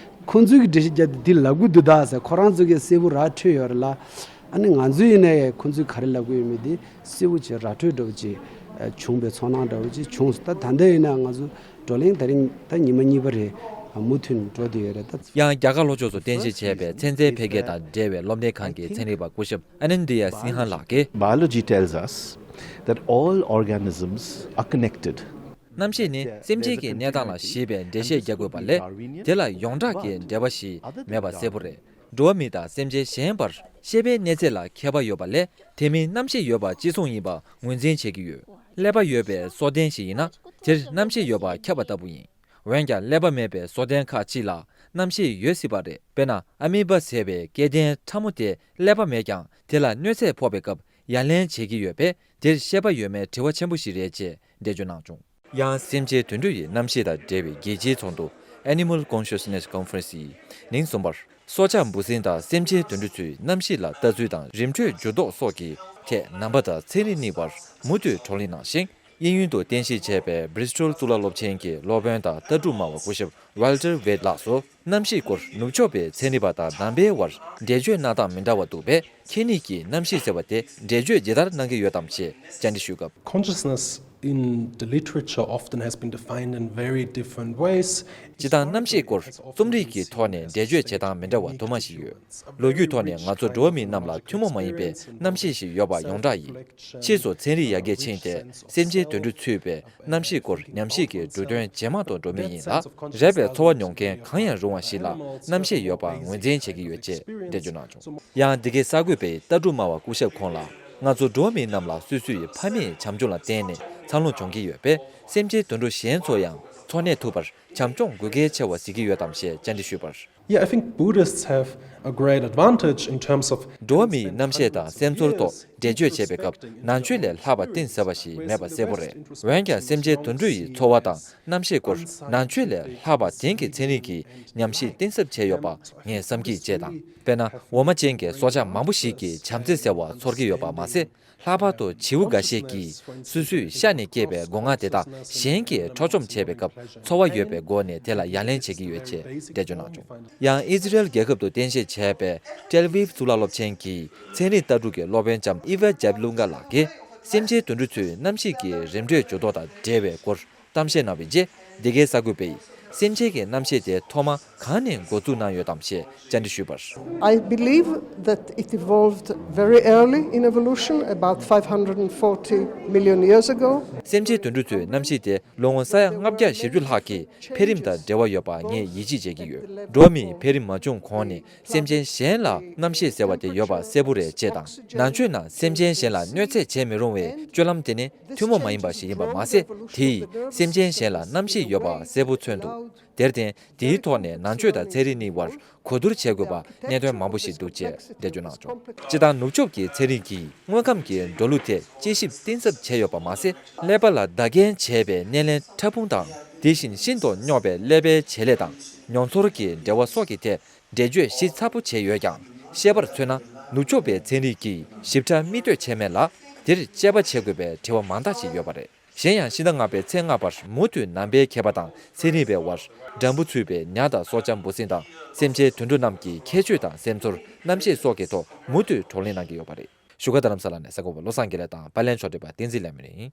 ཁོང་ཚོའི་གི་འགྲེལ་བཤད་རྒྱབ་དེ་འདི་ལབ་གི་འདུག་ད་ཟེར། ཁོ་རང་ཚོ་གི་གསལ་པོ་ར་འཕྲོད་ཡོད་རེད་ལ། ཨ་ནི་ང་ཚོ་ཡིན་ན་ཡང་ཁོང་ཚོས་ག་རེ་ལབ་གི་ཡོད་མེད་དེ་གསལ་པོ་ཅིག་ར་འཕྲོད་འདྲ་བོ་ཅིག་ཨ་བྱུང་བའི་ཚོར་སྣང་འདྲ་བོ་ཅིག་བྱུང་སོང་། ད་ད་ལྟ་ཡིན་ན་ང་ཚོ་བགྲོ་གླེང་དེ་རིང་ད་ཉི་མ་གཉིས་པ་རེད། མུ་མཐུད་འགྲོ་བསྡད་ཡོད་རེད་ད། ཡང་རྒྱ་གར་ལྷོ་ཕྱོགས་སུ་རྟེན་གཞི་བྱས་པའི་ཚན་རྩལ་འཕེལ་རྒྱས་དང་འབྲེལ་བའི་སློབ་གཉེར་ཁང་གི་ཚན་རིག་པ་སྐུ་ཞབས་ཨ་ནན་དི་ཡ་སིང་ཧ་ལགས་ཀྱིས། Biology tells us that all organisms are connected. རྣམ་ཤེས་ནི་སེམས་ཅན་གྱི་གནས་སྟངས་ལ་གཞིགས་པའི་འགྲེལ་བཤད་རྒྱག་དགོས་པ་ལས། དེ་ལ་ཡོངས་གྲགས་ཀྱི་འབྲེལ་བ་ཞིག་མེད་པ་གསལ་པོ་རེད། འགྲོ་བ་མི་དང་སེམས་ཅན་གཞན་བར་ཤེས་པའི་གནས་ཚད་ལ་ཁྱད་པར་ཡོད་པ་ལས། དེ་མིན་རྣམ་ཤེས་ཡོད་པ་གཅིག་མཚུངས་ཡིན་པ་ངོས་འཛིན་བྱེད་ཀྱི་ཡོད། ཀླད་པ་ཡོད་པའི་སྲོག་ལྡན་ཞིག་ཡིན་ན། དེར་རྣམ་ཤེས་ཡོད་པ་ཁྱབ་པ་ལྟ་བུ་ཡིན། འོན་ཀྱང་ཀླད་པ་མེད་པའི་སྲོག་ལྡན་ཁག་ཅིག་ལ་རྣམ་ཤེས་ཡོད་སྲིད་པ་རེད། དཔེར་ན་ཨ་མི་བ་ཟེར་བའི་སྐྱེ་ལྡན་ཕྲ་མོ་དེ་ཀླད་པ་མེད་ཀྱང་། དེ་ལ་གནོད་འཚེ་ཕོག་པའི་སྐབས་ཡ་ལན་བྱེད་ཀྱི་ཡོད་པས། དེར་ཤེས་པ་ཡོད་མེད་དྲི་བ་ཆེན་པོ་ཞིག་རེད་ཅེས་འགྲེལ་བརྗོད་གནང་བྱུང་། ཡང་སེམས་ཅན་དུད་འགྲོ་ཡི་རྣམ་ཤེས་དང་འབྲེལ་བའི་རྒྱལ་སྤྱིའི་ཚོགས་འདུ་Animal Consciousness Conference ཡིས་ཉིན་གསུམ་པར། སྲོག་ཆགས་འབུ་སྲིན་དང་སེམས་ཅན་དུད་འགྲོ་ཚོའི་རྣམ་ཤེས་ལ་ལྟ་ཚུལ་དང་རིམ་གྲོའི་འགྱུར་ལྡོག་སོགས་ཀྱི་ཐད་ནང་པ་དང་ཚན་རིག་གཉིས་བར་མུ་མཐུད་བགྲོ་གླེང་གནང་ཞིང་། དབྱིན་ཡུལ་དུ་རྟེན་གཞི་བྱས་པའི་Bristol གཙུག་ལག་སློབ་ཆེན་གྱི་སློབ་དཔོན་དང་ལྟ་གྲུབ་སྨྲ་བ་སྐུ་ཞབས་Walter Wade ལགས་སུ། རྣམ་ཤེས་སྐོར་ནུབ་ཕྱོགས་པའི་ཚན་རིག་པ་དང་ནང་པའི་དབར་འགྲེལ་བརྗོད་གནང་སྟངས་མི་འདྲ་བ་འདུག་པས། ཁྱེད་གཉིས་ཀྱིས་རྣམ་ཤེས་ཟེར་བ་དེ་འགྲེལ་བརྗོད་ཇི་ལྟར་གནང་གི་ཡོད་དམ་ཞེས་བཅར་འདྲི་ཞུས་སྐབས། Consciousness in the literature often has been defined in very different ways. སྤྱིར་བཏང་རྣམ་ཤེས་སྐོར་རྩོམ་རིག་གི་ཐོག་ནས་འགྲེལ་བརྗོད་བྱེད་སྟངས་མི་འདྲ་བ་དུ་མ་ཞིག་ཡོད། ལོ་རྒྱུས་ཐོག་ནས་ང་ཚོ་འགྲོ་བ་མིའི་རྣམས་ལ་ཐུན་མོང་མ་ཡིན་པའི་རྣམ་ཤེས་ཤིག་ཡོད་པ་ཡོངས་གྲགས་ཡིན། ཕྱིས་སུ་ཚན་རིག་ཡར་རྒྱས་ཕྱིན་ཏེ་སེམས་ཅན་དུད་འགྲོ་ཚུད་པའི་རྣམ་ཤེས་སྐོར་ཉམས་ཞིབ་ཀྱི་འབྲུ་དོན་ཇེ་མང་དུ་འགྲོ་མུས་ཡིན་ལ། རེག་པའི་ཚོར་བ་མྱོང་མཁན་གང་ཡང་རུང་བ་ཞིག་ལ་རྣམ་ཤེས་ཡོད་པ་ངོས་འཛིན་བྱེད་ཀྱི་ཡོད་ཅེས་འགྲེལ་བརྗོད་གནང་བྱུང་། ཡང་འདི་གའི་གསར་འགོད་པས་ལྟ་གྲུབ་སྨྲ་བ་སྐུ་ཞབས་ཁོང་ལ། ང་ཚོ་འགྲོ་བ་མི་རྣམས་ལ་སོ་སོའི་ཕ་མེས་བྱམས་སྐྱོང་ལ་བརྟེན་ནས་འཚར་ལོངས་འབྱུང་གི་ཡོད་པས། སེམས་ཅན་དུད་འགྲོ་གཞན་ཚོ་ཡང་འཚོ་གནས་ཐུབ་པར་ བྱམས་སྐྱོང་དགོས་གལ་ཆེ་བ་གཟིགས་ཀྱི་ཡོད་དམ་ཞེས་བཅར་འདྲི་ཞུས་པར། Yeah, I think Buddhists have a great advantage in terms of འགྲོ་བ་མིའི་རྣམ་ཤེས་དང་སེམས་ཚོར་ཐོག་འགྲེལ་བརྗོད་བྱེད་པའི་སྐབས་ནང་ཆོས་ལས་ལྷག་པ་གཏིང་ཟབ་པ་ཞིག་མེད་པ་གསལ་པོ་རེད། འོན་ཀྱང་སེམས་ཅན་དུད་འགྲོ་ཡི་འཚོ་བ་དང་རྣམ་ཤེས་སྐོར་ནང་ཆོས་ལས་ལྷག་པ་དེང་གི་ཚན་རིག་གིས་ཉམས་ཞིབ་གཏིང་ཟབ་བྱས་ཡོད་པ་ངས་བསམ་གྱིས་བརྗེད་དང་། དཔེར་ན་འོ་མ་ཅན་གྱི་སྲོག་ཆགས་མང་པོ་ཞིག་གིས་བྱམས་བརྩེ་ཟེར་བ་ཚོར་གྱི་ཡོད་པ་མ་ཟད། ལྷག་པར་དུ་བྱིའུ་འགའ་ཤས་ཀྱིས་སོ་སོའི་ཤ་ནས་སྐྱེས་པའི་སྒོ་ང་དེ་དག་གཞན་གྱིས་འཕྲོག་བཅོམ་བྱས་པའི་སྐབས་ཚོར་བ་ཡོད་པའི་སྒོ་ནས་དེ་ལ་ཡ་ལན་བྱེད་ཀྱི་ཡོད་ཅེས་འགྲེལ་བརྗོད་གནང་བྱུང་། ཡང་ཨི་ཟི་རེལ་རྒྱལ་ཁབ་ཏུ་རྟེན་གཞི་བྱས་པའི་ཏེལ་ཝིབ་གཙུག་ལག་སློབ་ཆེན་གྱི་ཚན་རིག་ལྟ་གྲུབ་ཀྱི་སློབ་དཔོན་ལྕམ་ཨི་ཝ་ཇེབ་ལུང་ག་ལགས་ཀྱིས་སེམས་ཅན་དུད་འགྲོ་ཚོའི་རྣམ་ཤེས་ཀྱི་རིམ་གྲོའི་འགྱུར་ལྡོག་དང་འབྲེལ་བའི་སྐོར་གཏམ་བཤད་གནང་བའི་རྗེས། འདི་གའི་གསར་འགོད་པས་སེམས་ཅན་གྱི་རྣམ་ཤེས་དེ་ཐོག་མ་གང་ནས་འགོ་འཛུགས་གནང་ཡོད་དམ་ཞེས་བཅར་འདྲི་ཞུས་པར། I believe that it evolved very early in evolution, about five hundred forty million years ago. སེམས་ཅན་དུད་འགྲོ་ཚོའི་རྣམ་ཤེས་དེ་ལོ་ངོ་ས་ཡ་ལྔ་བརྒྱ་བཞི་བཅུ་ལྷག་གི་འཕེལ་རིམ་དང་འབྲེལ་བ་ཡོད་པ་ངས་ཡིད་ཆེས་བྱེད་ཀྱི་ཡོད། འགྲོ་བ་མིའི་འཕེལ་རིམ་མ་བྱུང་གོང་ནས་སེམས་ཅན་གཞན་ལ་རྣམ་ཤེས་ཟེར་བ་དེ་ཡོད་པ་གསལ་པོ་རེད་ཅེས་དང་། ནང་ཆོས་ནང་སེམས་ཅན་གཞན་ལ་གནོད་འཚེ་བྱེད་མི་རུང་བའི་སྤྱོད་ལམ་དེ་ནི་ཐུན་མོང་མ་ཡིན་པ་ཞིག་ཡིན་པ་མ་ཟད། དེ་ཡིས་སེམས་ཅན་གཞན་ལ་རྣམ་ཤེས་ཡོད་པ་གསལ་པོ་མཚོན་འདུག་དེར་བརྟེན། དེའི་ཐོག་ནས་ནང་ཆོས་དང་ཚན་རིག་གཉིས་བར་གོ་བསྡུར་བྱེད་དགོས་པ་གནད་དོན་མང་པོ་ཞིག་འདུག་ཅེས་འགྲེལ་བརྗོད་གནང་བྱུང་། སྤྱིར་བཏང་ནུབ་ཕྱོགས་ཀྱི་ཚན་རིག་གིས་དངོས་ཁམས་ཀྱི་འགྲོ་ལུགས་ཐད་དཔྱད་ཞིབ་གཏིང་ཟབ་བྱས་ཡོད་པ་མ་ཟད། ཀླད་པ་ལ་བདག་རྐྱེན་བྱས་པའི་སྣེ་ལེན་ཕྲ་ཕུང་དང་། དེ་བཞིན་ཤིན་ཏུ་རྙོག་པའི་ཀླད་པའི་བྱེད་ལས་དང་མྱོང་ཚོར་གྱི་འབྲེལ་བ་སོགས་ཀྱི་ཐད་འགྲེལ་བརྗོད་ཞིབ་ཚགས་པོ་བྱས་ཡོད་ཀྱང་། བཤད་པར་མཚོན་ན་ནུབ་ཕྱོགས་པའི་ཚན་རིག་གིས་ཞིབ་ཕྲ་མིག་ལྟོས་བྱས་མེད་ལ། དེར་དཔྱད་པ་བྱེད་དགོས་པའི་དྲི་བ་མང་དག་ཅིག་ཡོད་པ་རེད། གཞན་ཡང་ཕྱི་ཟླ་ལྔ་པའི་ཚེས་ལྔ་བར་མུ་མཐུད་ནང་པའི་མཁས་པ་དང་ཚན་རིག་པའི་དབར་འགྲམ་བུ་ཚུད་པའི་ཉ་དང་སྲོག་ཆགས་འབུ་སྲིན་དང་སེམས་ཅན་དུད་འགྲོ་རྣམས་ཀྱི་ཁྱད་ཆོས་དང་སེམས་ཚོར་རྣམ་ཤེས་སོགས་ཀྱི་ཐོག་མུ་མཐུད་བགྲོ་གླེང་གནང་གི་ཡོད་པ་རེད། བཞུགས་སྒར་རྡ་རམ་ས་ལ་ནས་གསར་འགོད་པ་བློ་བཟང་དགེ་ལེགས་དང་པར་ལེན་ཕྱོགས་སྒྲིག་པ་བསྟན་འཛིན་ལྷ་མོ་ཡིན།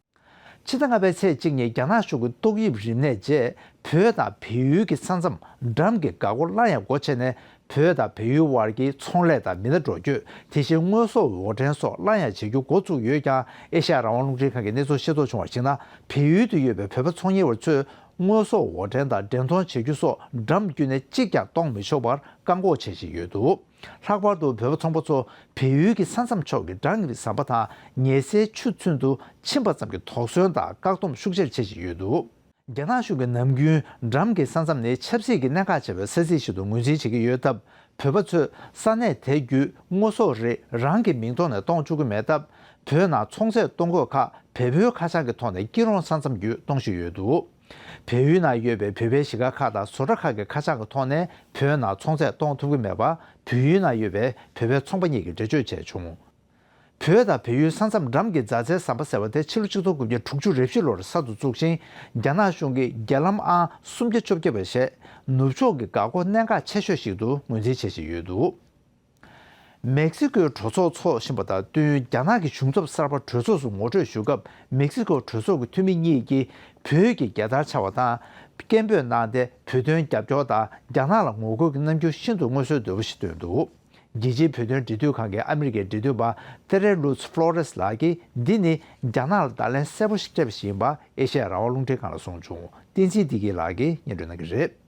ཕྱི་ཟླ་ལྔ་པའི་ཚེས་གཅིག་ཉིན་རྒྱ་ནག་གཞུང་གི་ཏོག་དབྱིབས་རིམས་ནད་རྗེས་བོད་དང་བལ་ཡུལ་གྱི་ས་མཚམས་འགྲམ་གྱི་འགག་སྒོ་སླར་ཡང་སྒོ་ཕྱེ་ནས། བོད་དང་བལ་ཡུལ་དབར་གྱི་ཚོང་ལས་དང་མི་སྣ་འགྲོ་སྐྱོད། དེ་བཞིན་དངོས་ཟོག་འོར་འདྲེན་སོགས་སླར་ཡང་བྱེད་རྒྱུ་འགོ་བཙུགས་ཡོད་ཀྱང་། ཨེ་ཤ་ཡ་རང་དབང་རླུང་འཕྲིན་ཁང་གིས་གནས་ཚུལ་ཤེས་རྟོགས་བྱུང་བར་གཞིགས་ན། བལ་ཡུལ་དུ་ཡོད་པའི་བོད་པ་ཚོང་གཉེར་བ་ཚོས་དངོས་ཟོག་འོར་འདྲེན་དང་འགྲེམས་གཏོང་བྱེད་རྒྱུ་སོགས་འགྲམ་བརྒྱུད་ནས་གཅིག་ཀྱང་གཏོང་མི་ཆོག་པར་བཀག་འགོག་བྱེད་བཞིན་ཡོད་འདུག་ལྷག་པར་དུ་བོད་པ་ཚོང་པ་ཚོ་བལ་ཡུལ་གྱི་ས་མཚམས་ཕྱོགས་ཀྱི་འགྲམ་གྱི་ཟམ་པ་དང་ཉེ་སའི་ཆུ་ཚུན་དུ་ཕྱིན་པ་ཙམ་གྱིས་དོགས་ཟོན་དང་བཀག་སྡོམ་ཤུགས་ཆེར་བྱེད་བཞིན་ཡོད་འདུག་རྒྱ་ནག་གཞུང་གིས་ནམ་རྒྱུན་འགྲམ་གྱི་ས་མཚམས་ནི་ཆབ་སྲིད་ཀྱི་གནད་འགག་ཆེ་བའི་ས་ཚིགས་ཤིག་ཏུ་ངོས་འཛིན་བྱེད་ཀྱི་ཡོད་སྟབས། བོད་པ་ཚོས་ས་གནས་དེ་བརྒྱུད་དངོས་ཟོག་རེ་རང་གི་མིང་ཐོག་ནས་གཏོང་བཅུག་གི་མེད་སྟབས། བོད་ནང་ཚོང་ཚད་གཏོང་གོ་ཁག་བལ་པོའི་ཁ་བྱང་གི་ཐོག་ནས་སྐྱིད་རོང་ས་མཚམས་བརྒྱུད་གཏོང་བཞིན་ཡོད་འདུག་བལ་ཡུལ་ནང་ཡོད་པའི་བོད་པའི་གཞིས་སྒར་ཁག་དང་བཟོ་གྲྭ་ཁག་གི་ཁ་བྱང་གི་ཐོག་ནས་བོད་ནང་ཚོང་ཚད་གཏོང་ཐུབ་ཀྱི་མེད་པ། བལ་ཡུལ་ནང་ཡོད་པའི་བོད་པའི་ཚོང་པ་གཉིས་ཀྱིས་འགྲེལ་བརྗོད་བྱས་བྱུང་། བོད་དང་བལ་ཡུལ་ས་མཚམས་འགྲམ་གྱི་རྫ་རྩའི་ཟམ་པ་ཟེར་བ་དེ་ཕྱི་ལོ་ཆིག་སྟོང་དགུ་བརྒྱ་དྲུག་ཅུ་རེ་བཞི་ལོར་གསར་དུ་བཙུགས་ཤིང་། རྒྱ་ནག་གཞུང་གིས་རྒྱ་ལམ་ཨང་སུམ་བརྒྱ་བཅོ་བརྒྱད་པ་ཞེས་ནུབ་ཕྱོགས་ཀྱི་འགག་སྒོ་གནད་འགག་ཆེ་ཤོས་ཤིག་ཏུ་ངོས་འཛིན་བྱེད་བཞིན་ཡོད་འདུག་མེག་སི་ཀོའི་གྲོས་ཚོགས་འཚོགས་བཞིན་པ་དང་བསྟུན། རྒྱ་ནག་གི་གཞུང་ཚབ་གསར་པ་གྲོས་ཚོགས་སུ་ངོ་སྤྲོད་ཞུ་སྐབས། མེག་སི་ཀོ་གྲོས་ཚོགས་ཀྱི་འཐུས་མི་གཉིས་ཀྱིས་བོད་ཀྱི་རྒྱལ་དར་འཕྱར་བ་དང་། སྐད་འབོད་གནང་སྟེ། བོད་དོན་རྒྱབ་སྐྱོར་དང་རྒྱ་ནག་ལ་ངོ་རྒོལ་གྱི་རྣམ་འགྱུར་ཤིན་ཏུ་མངོན་གསལ་དོད་པོ་ཞིག་བཏོན་འདུག་རྒྱལ་སྤྱིའི་བོད་དོན་འབྲེལ་མཐུད་ཁང་གི་ཨ་མི་རི་ཀའི་འབྲེལ་མཐུད་པ་ཏེ་རེ་ལུས་ཕློ་རེས་ལགས་ཀྱིས། འདི་ནི་རྒྱ་ནག་ལ་བརྡ་ལན་གསལ་པོ་ཞིག་སྤྲད་པ་ཞིག་ཡིན་པ་ཨེ་ཤ་ཡ་རང་དབང་རླུང་འཕྲིན་ཁང་ལ་གསུངས་བྱུང་། བསྟན་འཛིན་བདེ་སྐྱིད་ལགས་ཀྱིས་སྙན་སྒྲོན་གནང་གི་རེད།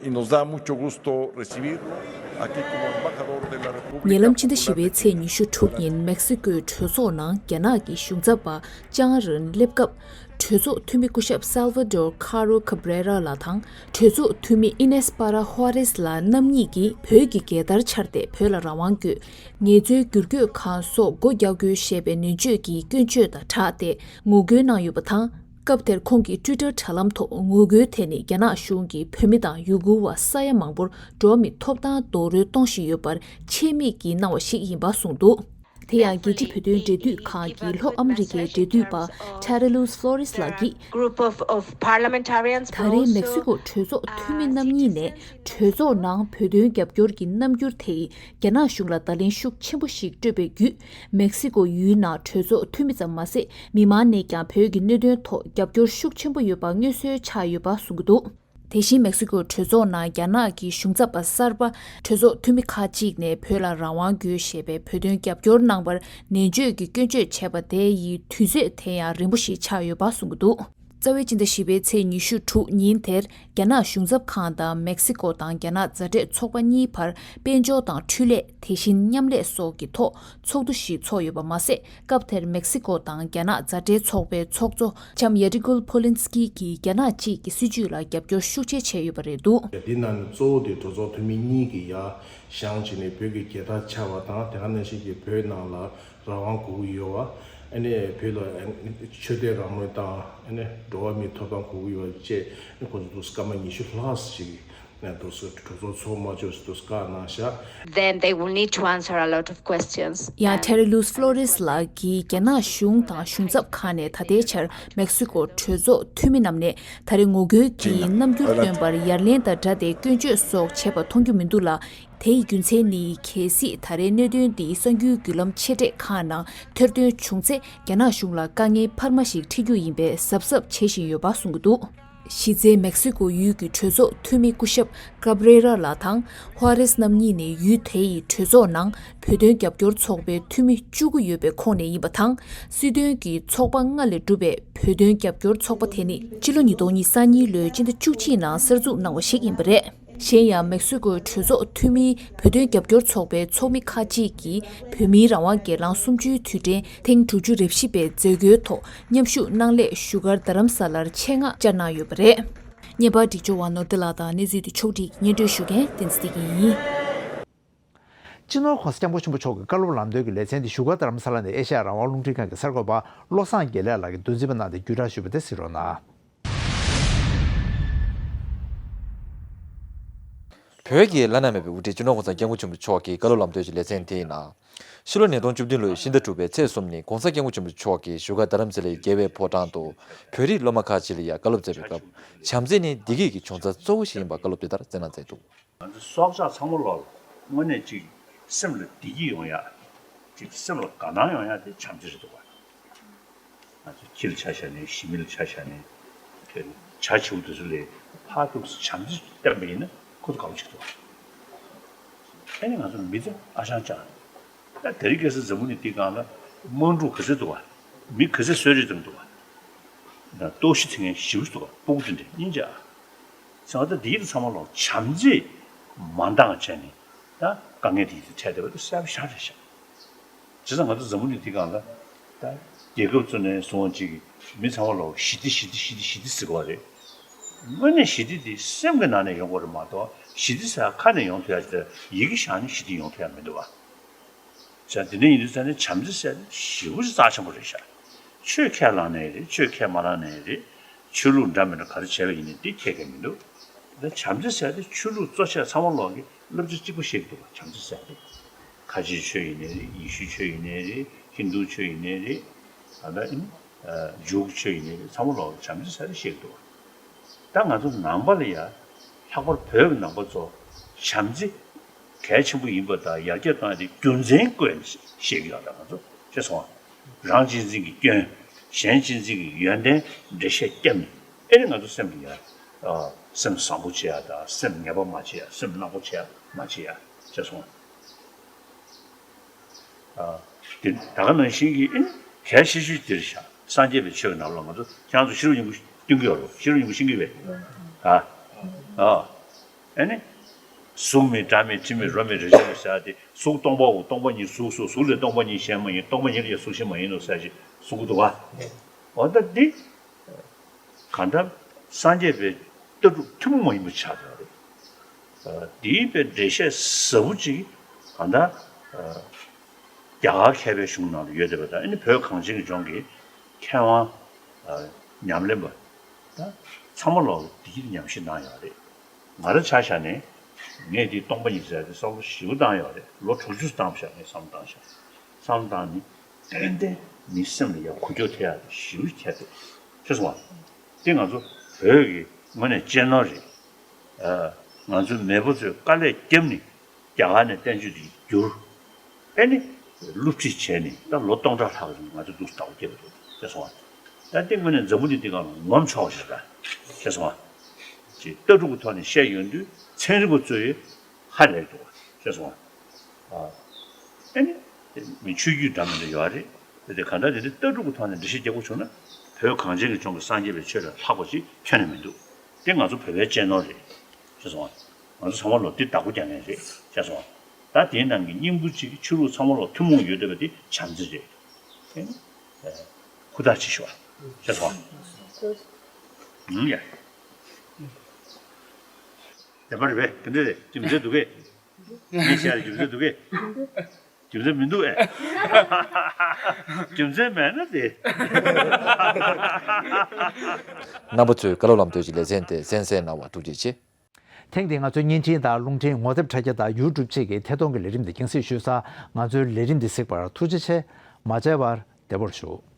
Y nos da mucho gusto recibirlo aquí como embajador de la República Popular de China. ཉེ་ལམ་ཕྱི་ཟླ་བཞི་པའི་ཚེས་ཉི་ཤུ་དྲུག་ཉིན་མེག་སི་ཀོའི་གྲོས་ཚོགས་ནང་རྒྱ་ནག་གི་གཞུང་ཚབ་པ་ལྕང་རོན་སླེབས་སྐབས། གྲོས་ཚོགས་འཐུས་མི་སྐུ་ཞབས་སལ་ཝ་ཌོར་ཁ་རོ་ཁ་བྷྲེ་ར་ལགས་དང་། གྲོས་ཚོགས་འཐུས་མི་ཨི་ནེས་པ་ར་ཧོ་རེས་ལགས་རྣམ་གཉིས་ཀྱིས་བོད་ཀྱི་རྒྱལ་དར་འཕྱར་ཏེ་བོད་ལ་རང་དབང་དགོས། ངལ་རྩོལ་བསྒྱུར་བཀོད་ཁང་སོགས་སྒོ་རྒྱག་དགོས་ཞེས་པའི་ནན་བརྗོད་ཀྱི་སྐྱོན་བརྗོད་དང་སྦྲགས་ཏེ་ངོ་རྒོལ་གནང་ཡོད་པ་དང་། སྐབས་དེར་ཁོང་གིས་ཊུའི་ཊར་དྲ་ལམ་ཐོག་ངོ་རྒོལ་དེ་ནི་རྒྱ་ནག་གཞུང་གིས་བོད་མི་དང་ཡུ་གུར་བ་ས་ཡ་མང་པོར་འགྲོ་བ་མིའི་ཐོབ་ཐང་རྡོག་རོལ་གཏོང་བཞིན་ཡོད་པར་ཆེད་དམིགས་ཀྱིས་གནང་བ་ཞིག་ཡིན་པ་གསུངས་འདུག་དེ་ཡང་རྒྱལ་སྤྱིའི་བོད་དོན་འབྲེལ་མཐུད་ཁང་གི་ལྷོ་ཨ་མི་རི་ཀའི་འབྲེལ་མཐུད་པ་Tadeusz Flores ལགས་ཀྱིས། Group of, of parliamentarians ད་རེས་མེག་སི་ཀོ་གྲོས་ཚོགས་འཐུས་མི་རྣམ་གཉིས་ནས་གྲོས་ཚོགས་ནང་བོད་དོན་རྒྱབ་སྐྱོར་གྱི་རྣམ་འགྱུར་དེ་ཡིས་རྒྱ་ནག་གཞུང་ལ་བརྡ་ལན་ཤུགས་ཆེན་པོ་ཞིག་སྤྲོད་པའི་བརྒྱུད། མེག་སི་ཀོ་ཡུལ་ནང་གྲོས་ཚོགས་འཐུས་མི་ཙམ་མ་ཟད། མི་མང་ནས་ཀྱང་བོད་ཀྱི་གནད་དོན་ཐོག་རྒྱབ་སྐྱོར་ཤུགས་ཆེན་པོ་ཡོད་པ་མངོན་གསལ་ཆགས་ཡོད་པ་གསུངས་ཀྱི་འདུག་དེ་བཞིན་མེག་སི་ཀོའི་གྲོས་ཚོགས་ནང་རྒྱ་ནག་གི་གཞུང་ཚབ་པ་གསར་པ་གྲོས་ཚོགས་འཐུས་མི་ཁག་ཅིག་ནས་བོད་ལ་རང་དབང་དགོས་ཞེས་པའི་བོད་དོན་རྒྱབ་སྐྱོར་གནང་བར་ནན་བརྗོད་ཀྱི་སྐྱོན་བརྗོད་བྱས་པ་དེ་ཡི་དུས་ཚོད་དེ་ཡང་རིང་པོ་ཞིག་ཆགས་ཡོད་པ་གསུངས་ཀྱི་འདུག་ཟླ་བའི་སྤྱི་ཟླ་བཞི་པའི་ཚེས་ཉི་ཤུ་དྲུག་ཉིན་དེར། རྒྱ་ནག་གཞུང་ཚབ་ཁང་དང་མེག་སི་ཀོ་དང་རྒྱ་ནག་མཛའ་འབྲེལ་ཚོགས་པ་གཉིས་བར་དཔལ་འབྱོར་དང་འཕྲུལ་ལས། དེ་བཞིན་མཉམ་ལས་སོགས་ཀྱི་ཐོག་ཚོགས་འདུ་ཞིག་ཚོགས་ཡོད་པ་མ་ཟད། སྐབས་དེར་མེག་སི་ཀོ་དང་རྒྱ་ནག་མཛའ་འབྲེལ་ཚོགས་པའི་ཚོགས་གཙོ་ལྕམ་ཡ་ཏི་གུལ་ཕོ་ལིན་སི་ཀི་གིས་རྒྱ་ནག་གཅིག་གི་སྲིད་ཇུས་ལ་རྒྱབ་སྐྱོར་ཤུགས་ཆེ་བྱས་ཡོད་པ་རེད་འདུག་འདི་ནང་ནས་གཙོ་བོ་དེ་གྲོས་ཚོགས་འཐུས་མི་གཉིས་ཀྱིས་ཡར་བཞེངས་བྱས་ནས་བོད་ཀྱི་རྒྱལ་དར་འཕྱར་བ་དང་། དེ་ག་ནང་བཞིན་གྱི་བོད་ནང་ལ་རང་དབང་དགོས་ཀྱི་ཡོད་པ། ཨ་ནི་བོད་ལ་ཆོས་དད་རང་མོས་དང་། ཨ་ནི་འགྲོ་བ་མིའི་ཐོབ་ཐང་དགོས་ཀྱི་ཡོད་པ་བཅས། ཁོ་ཚོ་འདུག་སྐར་མ་ཉི་ཤུ་ལྷག་ཅིག་ནས་འདུག་གྲོས་ཚོགས་ཚོགས་མ་ཆོག་ཅིག་འདུག་བཀག་གནང་ཤག Then they will need to answer a lot of questions. ཡང་ཊེ་རི་ལུས་ཕློ་རེས་ལགས་ཀྱིས་རྒྱ་ནག་གཞུང་དང་གཞུང་ཚབ་ཁང་ནས་ད་ལྟའི་ཆར་མེག་སི་ཀོ་གྲོས་ཚོགས་འཐུས་མི་རྣམས་ནས་ད་རེས་ངོ་རྒོལ་གྱི་རྣམ་འགྱུར་སྟོན་པར་ཡ་ལན་དང་སྦྲགས་ཏེ་སྐྱོན་བརྗོད་སོགས་བྱས་པ་མཐོང་རྒྱུ་མི་འདུག་ལ། དེའི་རྒྱུ་མཚན་ནི། གལ་སྲིད་ད་རེས་གནད་དོན་འདི་གསར་འགྱུར་བརྒྱུད་ལམ་ཆེ་གྲས་ཁག་ནང་ཐེར་འདོན་བྱུང་ཚེ། རྒྱ་ནག་གཞུང་ལ་དཀའ་ངལ་འཕར་མ་ཞིག་འཕྲད་རྒྱུ་ཡིན་པས་གཟབ་གཟབ་བྱེད་བཞིན་ཡོད་པ་གསུངས་ཀྱི་འདུག་གཞི་རྩའི་མེག་སི་ཀོ་ཡུལ་གྱི་གྲོས་ཚོགས་འཐུས་མི་སྐུ་ཞབས་ཀབ་རེ་ར་ལགས་དང་ཧུ་ཨ་རེས་རྣམ་གཉིས་ནི། ཡུལ་དེ་ཡི་གྲོས་ཚོགས་ནང་བོད་དོན་རྒྱབ་སྐྱོར་ཚོགས་པའི་འཐུས་མི་བཅུ་དགུ་ཡོད་པའི་ཁོངས་ནས་ཡིན་པ་དང་། སྲིད་དོན་གྱི་ཚོགས་པ་ལྔ་ལས་གྲུབ་པའི་བོད་དོན་རྒྱབ་སྐྱོར་ཚོགས་པ་དེ་ནི། ཕྱི་ལོ་ཉིས་སྟོང་ཉེར་གཉིས་ལོའི་སྤྱི་ཟླ་བཅུ་གཅིག་ནང་གསར་འཛུགས་གནང་བ་ཞིག་ཡིན་པ་རེད། གཞན་ཡང་མེག་སི་ཀོའི་གྲོས་ཚོགས་འཐུས་མིའི་བོད་དོན་རྒྱབ་སྐྱོར་ཚོགས་པའི་ཚོགས་མི་ཁག་ཅིག་གིས་བོད་མིའི་རང་དབང་སྒེར་ལངས་གསུམ་བཅུའི་དུས་དྲན་ཐེངས་དྲུག་ཅུ་རེ་བཞི་པའི་མཛད་སྒོའི་ཐོག་མཉམ་ཞུགས་གནང་སླད་བཞུགས་སྒར་རྡ་རམ་ས་ལར་ཆེད་མངགས་བཅར་གནང་ཡོད་པ་རེད། བརྙན་པར་སྒྲིག་སྦྱོར་བ་ནོར་བདེ་ལགས་དང་། གནས་ཚུལ་དེ་ཕྱོགས་སྒྲིག་སྙན་སྒྲོན་ཞུ་མཁན་བསྟན་འཛིན་བདེ་སྐྱིད་ཡིན། སྤྱི་ནོར་༸གོང་ས་༸སྐྱབས་མགོན་ཆེན་པོ་མཆོག་གི་བཀའ་སློབ་ལམ་སྟོན་གྱི་ལེ་ཚན་དེ་བཞུགས་སྒར་རྡ་རམ་ས་ལ་ནས་ཨེ་ཤ་ཡ་རང་དབང་རླུང་འཕྲིན་ཁང་གི་གསར་འགོད་པ་བློ་བཟང་དགེ་ལེགས་ལགས་ཀྱིས་འདོན་རྩིས་པ་གནང་སྟེ་བརྒྱུད་བསྒྲགས་ཞུས་པ་དེ་གཟིགས་རོགས་གནང་། བོད་ཀྱི་བླ་ན་མེད་པའི་དབུ་ཁྲིད་སྤྱི་ནོར་༸གོང་ས་༸སྐྱབས་མགོན་ཆེན་པོ་མཆོག་གི་བཀའ་སློབ་ལམ་སྟོན་གྱི་ལེ་ཚན་དེའི་ནང་། ཕྱི་ལོ་ཉིས་སྟོང་བཅུ་བདུན་ལོའི་ཕྱི་ཟླ་དྲུག་པའི་ཚེས་གསུམ་ཉིན་༸གོང་ས་༸སྐྱབས་མགོན་ཆེན་པོ་མཆོག་གིས་བཞུགས་སྒར་རྡ་རམ་ས་ལའི་རྒྱལ་བའི་ཕོ་བྲང་དུ་བོད་རིགས་སློབ་མ་ཁག་ཅིག་ལ་ཡང་བཀའ་སློབ་སྩལ་བའི་སྐབས། བྱམས་བརྩེ་ནི་བདེ་སྐྱིད་ཀྱི་འབྱུང་རྩ་གཙོ་བོ་ཞིག་ཡིན་པ་བཀའ་སློབ་དེ་ལྟར་སྩལ་གནང་མཛད་འདུག་ང་ཚོ་སྲོག་ཆགས་ཚང་མ་ལོག་དངོས་གནས་ཅིག་སེམས་ལ་བདེ་སྐྱིད་ཡོང་ཡ། ཅིག་སེམས་ལ་དགའ་སྣང་ཡོང་ཡ་དེ་བྱམས་བརྩེ་རེད་འདུག་བ། ང་ཚོ་ཁྱི་ལ་ཆ་བཞག་ནས། ཞི་མི་ལ་ཆ་བཞག་ནས། བྱ་བྱིའུ་དེ་ཚོ་ལ་ཕར་ཐུག་བྱམས་བརྩེ་བསྟན་པ་ཡིན་ན་ཁོ་ཚོ་དགའ་པོ་བྱེད་ཀྱི་འདུག་བ། ཨ་ནི་ང་ཚོ་མི་ཚེ་ཨ་ཅང་ཅང་། ད་དེ་རིང་ཁ་སང་འཛམ་བུ་གླིང་འདིའི་སྒང་ལ་དམག་འཁྲུག་ག་ཚོད་འདུག་བ། མི་ག་ཚོད་གསོད་རེས་བཏང་འདུག་བ། ད་ལྟོགས་ཤི་ཐེབས་མཁན་ཞེ་པོ་ཅིག་འདུག་བ། སྤུ་གུ་དེ་འདྲ་སྙིང་རྗེ་ཨ། ཟེར་བ། ད་འདི་ཚོ་ཚང་མ་ལོག་བྱམས་བརྩེས་མ་འདང་བྱས་ནས་ད་དཀའ་ངལ་དེ་ཚོ་འཕྲད་བསྡད་པ་དེ་གསལ་པོ་ཞེ་དྲག་རེད་ཤག་བྱས་ཙང་ང་ཚོ་འཛམ་བུ་གླིང་འདིའི་སྒང་ལ་ད་རྒྱལ་ཁབ་ཚོ་ནས་བཟུང་བ་ཅིག་གིས་མི་ཚང་མ་ལོག་ཞི་བདེ་ཞི་བདེ་ཞི་བདེ་ཞི་བདེ་ཟེར་གྱི་ཡོད་རེད། དངོས་གནས་ཞི་བདེ་དེ་སེམས་ཀྱི་ནང་ནས་ཡོང་དགོས་རེད་མ་གཏོགས། ཞི་བདེ་ཟེར་ཡ་ཁ་ནས་ཡོང་ཐུབ་ཡ་ཅིག་དང་། ཡི་གེ་བཞག་ནས་ཞི་བདེ་ཡོང་ཐུབ་ཡ་མི་འདུག་བ། བྱས་ཙང་དེ་འདྲ་ཡིན་དུས་ཙང་ནས་བྱམས་བརྩེ་ཟེར་ཡ་དེ་ཞེ་པོ་ཅིག་རྩ་ཆེན་པོ་རེད་ཤག་ཆོས་ཁས་བླངས་ནའི་རེད། ཆོས་ཁས་མ་བླངས་ནའི་རེད། ཆོས་ལུགས་འདྲ་མི་འདྲ་ག་རེ་བྱས་པ་ཡིན་ནའི་དེ་ཁྱད་གང་མི་འདུག་ད་བྱམས་བརྩེ་ཟེར་ཡ་དེ་ཆོས་ལུགས་གཙོ་ཆེ་ཚང་མ་ལོག་གིས་བསླབ་བྱ་གཅིག་པ་བཤད་ཀྱི་འདུག་བ། བྱམས་བརྩེ་ཟེར་ཡ་དེ། ཁ་ཆེའི་ཆོས་ཡིན་ནའི་རེད། ཡེ་ཤུའི་ཆོས་ཡིན་ནའི་རེད། ཧིན་དུའི་ཆོས་ཡིན་ནའི་རེད། ད་ལྟ་ཨིན། ཇུའུ་གི་ཆོས་ཡིན་ནའི་རེད། ཚང་མ་ལོག་གིས་བྱམས་བརྩེ་ཟེར་ཡ་དེ་བཤད་ཀྱི་འདུག་བ། ད་ང་ཚོ་ནང་པ་ལ་ཡ། ལྷག་པར་བོད་ཀྱི་ནང་པ་ཚོ་བྱམས་བརྩེ་གལ་ཆེན་པོ་ཡིན་པ་དང་ཡར་རྒྱས་གཏོང་ཡ་དེ་རྒྱུ་མཚན་བཀོད་ནས་བཤད་ཀྱི་ཡོད་རེད། ང་ཚོ་ཤེས་སོང་ང་། རང་གཅེས་འཛིན་གྱི་སྐྱོན། གཞན་གཅེས་འཛིན་གྱི་ཡོན་ཏན་འགྲེལ་བཤད་བརྒྱབ་ནས། ཨེ་ནི་ང་ཚོ་སེམས་ལ་ཡ། ཨ། སེམས་བཟང་པོ་བྱེད་ཡ་དང་། སེམས་ངན་པ་མ་བྱེད་ཡ། སེམས་ནག་པོ་བྱེད་ཡ་མ་བྱེད་ཡ། ཤེས་སོང་ང་། ཨ། དེ་ད་ག་ནང་བཞིན་གྱི་ཨེ་ནི་གལ་ཆེ་ཤོས་དེ་རེད་ཤག་སངས་རྒྱས་པའི་ཆོས་ཀྱི་ནང་ལ་ང་ཚོ་ཁྱེད་རང་ཚོ་ཤེས་རབ་སྙིང་པོ་སྟོན་གྱི་ཡོད་རེད། ཤེས་རབ་སྙིང་པོ་ཤེས་ཀྱི་ཡོད་པས། ཨ། ཨ། ཨེ་ནི། གཟུགས་མེད་སྒྲ་མེད་དྲི་མེད་རོ་མེད་རེག་བྱ་མེད་ཟེར་ཡ་དེ། གཟུགས་སྟོང་པའོ། སྟོང་པ་ཉིད་གཟུགས་སོ། གཟུགས་ལས་སྟོང་པ་ཉིད་གཞན་མ་ཡིན། སྟོང་པ་ཉིད་ལས་ཀྱང་གཟུགས་གཞན་མ་ཡིན་ནོ་ཟེར་ཞིག་གསུང་གི་འདུག་ག་འོ་ད་འདི། གང་ལྟར་སངས་རྒྱས་པའི་ལྟ་གྲུབ་ཐུན་མོང་མ་ཡིན་པ་ཆགས་ཡོད་རེད། ཨ། འདིའི་པའི་འགྲེལ་བཤད་ཟབ་པོ་ཅིག་གང་ལྟར། ཨ། རྒྱ་གར་མཁས་པའི་གཞུང་ནང་ལ་ཡོད་བསྡད་པ་དང་། ཨ་ནི་བོད་གངས་ཅན་གྱི་ལྗོངས་ཀྱི་མཁས་དབང་། ཨ། ཉམས་ལེན་པ་དང་ཚང་མ་ལོག་འདི་ཉམས་ཞིབ་གནང་ཡོད་རེད། ང་རང་ཆ་བཞག་ནས་ངས་འདི་སྟོང་པ་ཉིད་ཟེར་ཡ་དེ་བསམ་བློ་ཞེ་པོ་བཏང་ཡོད་རེད། ལོ་དྲུག་ཅུ་བཏང་བཞག་ངས་བསམ་བློ་བཏང་བཞག་བསམ་བློ་བཏང་ནས་ཏན་ཏན་མི་སེམས་ལ་ཡ་འགུལ་སྐྱོད་ཐེབས་ཡ་དེ་ཞེ་པོ་ཁྱད་འདུག་ཤེས་སོང་ང་། དེ་ང་ཚོ་བོད་ཀྱི་དངོས་གནས་གཅེས་ནོར་རེད། ཨ། ང་ཚོའི་མེས་པོ་ཚོས་དཀའ་ལས་བརྒྱབ་ནས་རྒྱ་གར་ནས་བསྟན་བཅོས་དེ་བསྒྱུར། ཨེ་ནི་སློབ་ཁྲིད་བྱས་ནས་ད་ལོ་སྟོང་ཕྲག་ལྷག་རིང་ང་ཚོ་འདུག་བདག་པོ་རྒྱབ་པ་རེད། ཤེས་སོང་ང་། ད་དེ་དངོས་གནས་འཛམ་བུ་གླིང་འདི་སྒང་ལ་ངོམ་ཆོག་ཞིག་རེད། ཤེས་སོང་ང་། ཅེས་ལྟ་གྲུབ་ཀྱི་ཐོག་ནས་བཤད་ཡོང་དུས་ཚན་རིག་པ་ཚོས་ཧ་ལས་འདུག་ཤེས་སོང་ང་། ཨ། ཨེ་ནི་མི་ཆོས་བརྒྱུད་འདྲ་མི་འདྲ་ཡོད་རེད། དེ་དེ་གང་ལྟར་དེ་འདྲ་ལྟ་གྲུབ་ཀྱི་ཐོག་ནས་འགྲེལ་བཤད་རྒྱག་དགོས་བྱུང་ན། བོད་གངས་ཅན་གྱི་ལྗོངས་ཀྱི་སངས་རྒྱས་པའི་ཆོས་ལས་ལྷག་པ་ཅིག་ཁྱོན་ནས་མི་འདུག་དེ་ང་ཚོ་བོད་པའི་གཅེས་ནོར་རེད། ཤེས་སོང་ང་། ང་ཚོ་ཚང་མ་ལོ་འདི་བདག་པོ་རྒྱག་མཁན་རེད། ཤེས་སོང་ང་། ད་དེའི་ནང་གི་སྙིང་པོ་གཅིག་གི་ཆོས་ལུགས་ཚང་མ་ལོ་ཐུན་མོང་ཡོད་བསྡད་པ་འདི་བྱམས་བརྩེ་རེད། ཨེ། ཧུར་ཐག་བྱེད་ཤོག་ཤེས་སོང་ང་། ཡ། བདེན་པ་རེད་པས། དེ་འདྲ་རེད། རྒྱུ་མཚན་འདུག་གས། ངས་བཤད་རྒྱུ་མཚན་འདུག་གས། རྒྱུ་མཚན་མི་འདུག་ཨེ། རྒྱུ་མཚན་མེད་ན་དེ། རྣམ་པ་ཚོས་བཀའ་སློབ་ལམ་སྟོན་གྱི་ལེ་ཚན་དེ་གསན་གཟིགས་གནང་བར་ཐུགས་རྗེ་ཆེ། ཐེངས་འདིའི་ང་ཚོའི་བརྙན་འཕྲིན་དང་རླུང་འཕྲིན་ངོ་དེབ་དྲ་རྒྱ་དང་ཡུ་ཊུབ་ཆེད་ཀྱི་ཐད་གཏོང་གི་ལས་རིམ་འདི་རྒྱང་སྲིང་ཞུས་ས་ང་ཚོའི་ལས་རིམ་འདི་གཟིགས་པར་ཐུགས་རྗེ་ཆེ། མ་མཇལ་བར་བདེ་པོར་བཞུགས།